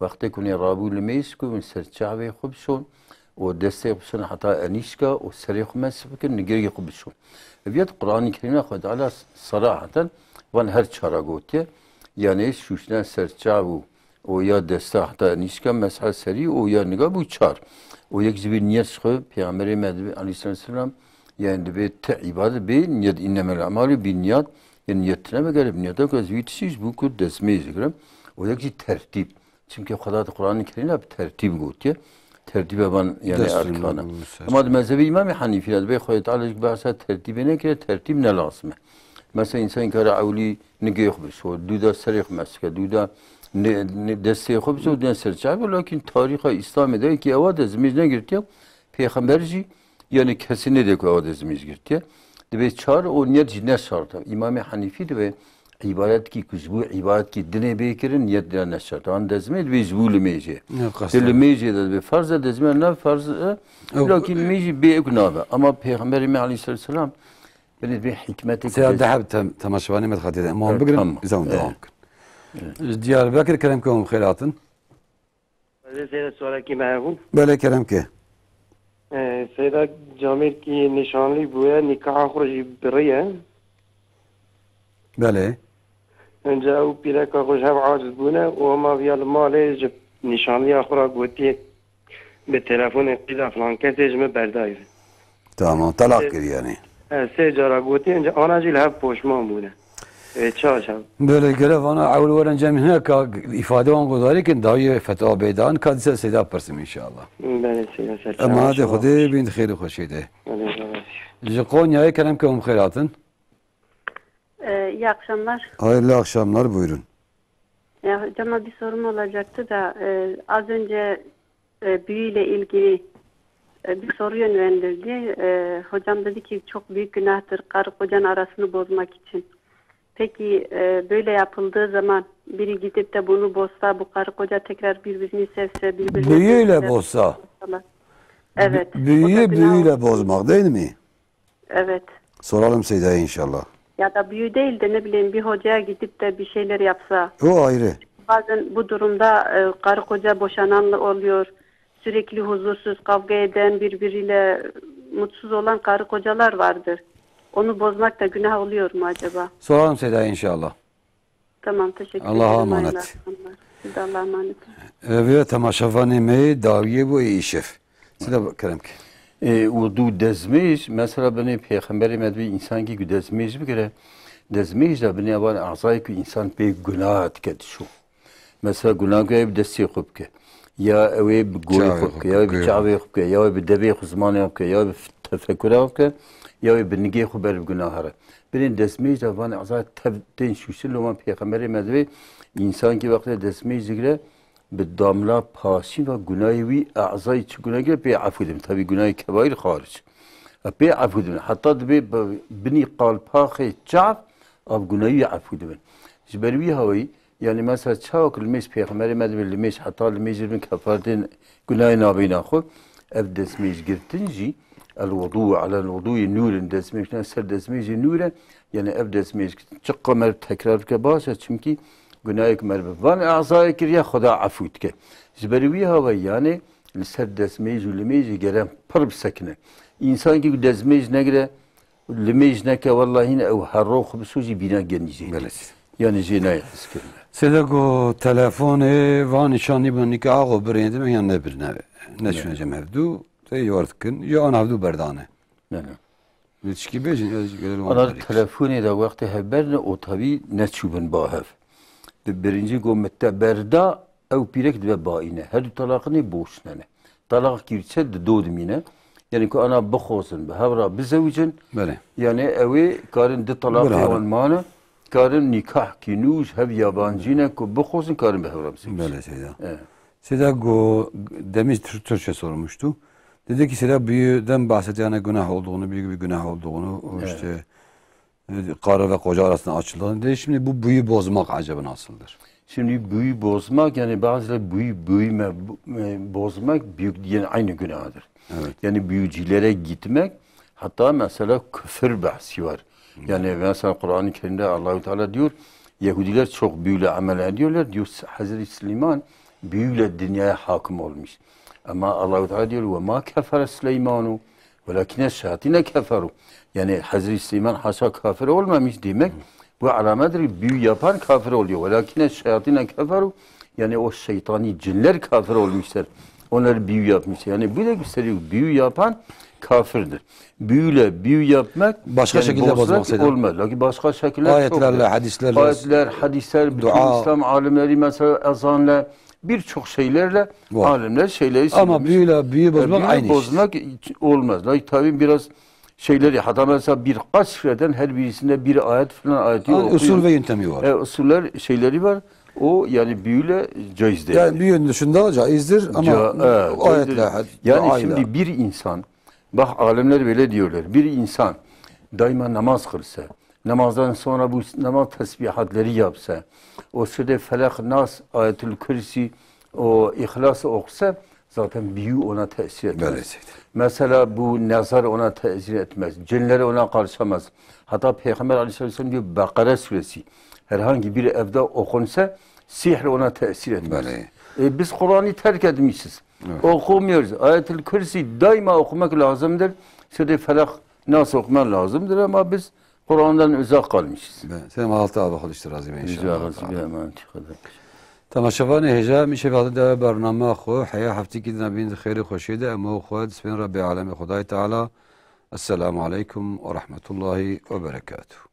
Wextê ku hûn ê rabû limêj ku hûn ser çavê xwe bişon û destê xwe bişon heta enîşka û serê xwe mesh bikin, nigirgê xwe bişon. Ev yet Qur'anê Kerîm de Xwedê Teala seraheten van her çara gotiye. Yanê şûştina ser çav û û ya desta heta nîşka mesha serî û ya niga bû çar. Û yek ji vî niyet ji xwe Pêxemberê me dibê aleyhisselatu vesselam, yani dibê ti îbadet bê niyet, innemel a'malu bin niyat, yani niyet tine vegere bi niyeta ku ez vî tiştî ji bo ku destmêj digirim. Û yek jî tertîb. Çimkî Xweda di Qur'anê Kerîm de bi tertîb gotiye. Tertîbe van yani Dest erkan e. Ama di mezhebê Îmamê Henîfî de dibê Xwedê Teala ji behsa tertîbê nekire, tertîb ne lazim e. Mesela însan kare ewlî nigê xwe bişo, dû da serê xwe mesike, dû da ne, ne destê xwe bişo, dû da ser çavê, lakin tarîxa Îslamê de ki ewa dezmêj negirtiye, pêxember jî, yani kesî nedê ku ewa dezmêj girtiye. Dibê çar û niyet jî ne şart e. Îmamê Henîfî dibê îbadetkî ku ji bo îbadetkî dinê bê kirin, niyet dira ne şart e. An dezmê dibê ji bo limêjê. Ne qastan. Di limêjê de dibê ferz e, dezmê ne ferz e. Ew Lakin limêjî bê ew nabe. Ama Pêxemberê me aleyhisselatu vesselam Binê vê hikmetê Seyda ku deheb tem-, temaşevanê me dixatê de. Em wan Evet, bigirin, tamam. Biz hûn Evet. devam bikin. Ji Diyarbekir kerem ke hûn xêr hatin. Ez ê seyda sualekî me hebû. Belê kerem ke. Ee, Seyda camêrkî nîşanlî bûye, nîkaha xwe jî biriye. Belê. Önce ew pîreka xwe ji hev aciz bûne û hema viya li malê ji nîşanliya xwe re gotiye, bi telefonê qîza filan kesê ji min berdayî. Tamam, telaq Sê- kir yani. E, sê cara gotiye, ince ana jî li hev poşman bûne. E, çaş hev. Böyle görev ana ewil weren cem hine ka ifade wan godarî kin dawiyê fetwa bêdan ka dîsa seyda pirsim inşallah. Belê seyda ser Emanetê çawa Xwedê bin xêr û xweşê de. Belê, belê. Ji Konya'ya kerem ke hûn xêr hatin. Ee, iyi akşamlar. Hayırlı akşamlar, buyurun. Ya hocama bir sorum olacaktı da, e, az önce, e, büyüyle ilgili, e, bir soru yönlendirdi. E, hocam dedi ki çok büyük günahtır karı kocanın arasını bozmak için. Peki, e, böyle yapıldığı zaman biri gidip de bunu bozsa, bu karı koca tekrar birbirini sevse, birbirine Büyüyle sevse, bozsa. Evet, Bü-, o da büyüyü günah büyüyle olur. bozmak değil mi? Evet. Soralım Seyda'ya inşallah. Ya da büyü değil de ne bileyim bir hocaya gidip de bir şeyler yapsa. O ayrı. Bazen bu durumda, e, karı koca boşanan oluyor. Sürekli huzursuz, kavga eden, birbiriyle mutsuz olan karı kocalar vardır. Onu bozmak da günah oluyor mu acaba? Soralım Seyda'ya inşallah. Tamam, teşekkür Allah'a ederim. Hayırlı emanet. akşamlar. Siz de Allah'a emanet olun. Ee, ve temaşevanê me dawiyê bû ê îşev. Sila kerem ke. E, û dû dezmêj, mesela binê Pêxemberê me dibê însankî ku dezmêj bigire, dezmêj de binê evan ezayê ku însan pê gunah dike dişo. Mesela gunah ku ew bi destê xwe bike, ya ew ê bi gorê Çavê xwe xwe bike, ya wê bi bike. çavê xwe bike, ya wê bi devê xwe, zimanê xwe bike, ya wê bi tefekura xwe bike, ya wê bi nigê xwe ber bi gunaha re. Binê destmêj de van ezayê tev tên şûştin, loma Pêxemberê me divê, însankî wextê destmêj digire, bi damla pasî ve gunayê wî, ezayê çi gunah gire pê efû dibin. Tevî gunayê kebaîr xaric. E, pê efû dibin. Heta dibê bi-, binî qalpaxê çav av gunayî efû dibin. Ji ber wî hawayî, yani mesela çawa ku limêj Pêxemberê me dibê limêj heta limêjê bin kefaretên gunayê nabîna xwe, ev destmêj girtin jî, el wudu elen wudu nûrin, destmêj ser destmêjê nûr e, yani ev destmêj çiqa me tekrar bike baş e, çimkî gunayê ku me bi van ezayê kiriye, Xweda efû dike. Ji ber wî hawayî yani li ser destmêj û limêjê gere pir bisekine. Însankî ku destmêj negire, limêj neke, wellahî ne ew her ro xwe bi sûcî bîna genî jê. Belê. Yani jê nayê hezkirine. Sêde ku telefonê van nîşanî bûn nîka axo birêndin yan nebirine. Neçûne Evet. cem hevdû, te yar dikin. Ya an hevdû berdane. Ne, ne. Li tişkî bêjin, ez ji gelê wan Ana derî. telefonê de wextê hevber ne, o tabî neçûbin ba hev. Di birincî go min te berda, ew pîrek dibe baîne. Her du talaqinê boş nene. Talaq kî çi di do dimîne. Yani ku ana bixwazin, bi hev re bizewicin. Belê. Yani ew ê karin di talaqê Belê, wan mane, karin nîkahkî nû ji hev yabancî ne ku bixwazin karin bi hev re bizewicin. Belê Seyda. Evet. Seyda go demin Tür- Türkçe sormuştu. Dedi ki Seyda büyüden bahsetti yani günah olduğunu, büyük bir günah olduğunu, o Evet. işte e, karı ve koca arasında açıldığını. Dedi şimdi bu büyü bozmak acaba nasıldır? Şimdi büyü bozmak, yani bazıları büyü, büyüme, bu- e, bozmak büyük, yani aynı günahdır. Evet. Yani büyücülere gitmek, hatta mesela küfür bahsi var. Yani mesela Kur'an-ı Kerim'de Allahu Teala diyor, Yahudiler çok büyüyle amel ediyorlar. Diyor Hazreti Süleyman büyüyle dünyaya hakim olmuş. Ama Allahu Teala diyor, "Ve ma kefere Süleymanu, velakine şeyatine keferu." Yani Hazreti Süleyman haşa kafir olmamış demek. Bu alamettir, büyü yapan kafir oluyor. "Velakine şeyatine keferu." Yani o şeytani cinler kafir olmuşlar. Onlar büyü yapmış. Yani bu da gösteriyor, büyü yapan kafirdir. Büyüyle büyü yapmak, Başka yani şekilde bozmak Seyda. Olmaz. Lakin başka şekiller Ayetlerle, çoktur. Hadislerle, Ayetler, hadisler, bütün Dua. İslam alimleri mesela ezanla, birçok şeylerle Var. Alimler şeyleri Ama söylemiş. büyüyle büyü E, bozmak büyü aynı iş. Bozmak olmaz. Lakin tabii biraz şeyleri, hatta mesela birkaç sureden her birisinde bir ayet falan ayeti Yani okuyor. Usul ve yöntemi var. E, usuller şeyleri var. O yani büyüyle caiz değil. Yani büyünün dışında caizdir ama Ca- evet, o ayetle, caizdir. had- Yani duayla. Şimdi bir insan, bak alimler böyle diyorlar, bir insan daima namaz kılsa, namazdan sonra bu namaz tesbihatleri yapsa, o sürede Felak, Nas, Ayetül Kürsi, o İhlas okusa zaten büyü ona tesir etmez. Böyle Seyda. Mesela bu nazar ona tesir etmez. Cinler ona karışamaz. Hatta Peygamber Aleyhisselam diyor Bakara suresi herhangi bir evde okunsa sihr ona tesir etmez. Böyle. E, biz Kur'an'ı terk etmişiz. Okumuyoruz. Ayetül Kürsi daima okumak lazımdır. Sure Felak, Nas okumak lazımdır ama biz Kur'an'dan uzak kalmışız. Be, Seyda, Allah Teala xwe ji te razî be Rica inşallah. razı bir emanet kadar. Temaşevanê hêja, em îşev hatin dewa bernama xwe, heya heftekî din a bîn di xêrê xweşiyê de, em û xwe di spên Rebbê Alemê Xwedayê Teala. Esselamu aleykum ve rahmetullahi ve berekatuhu.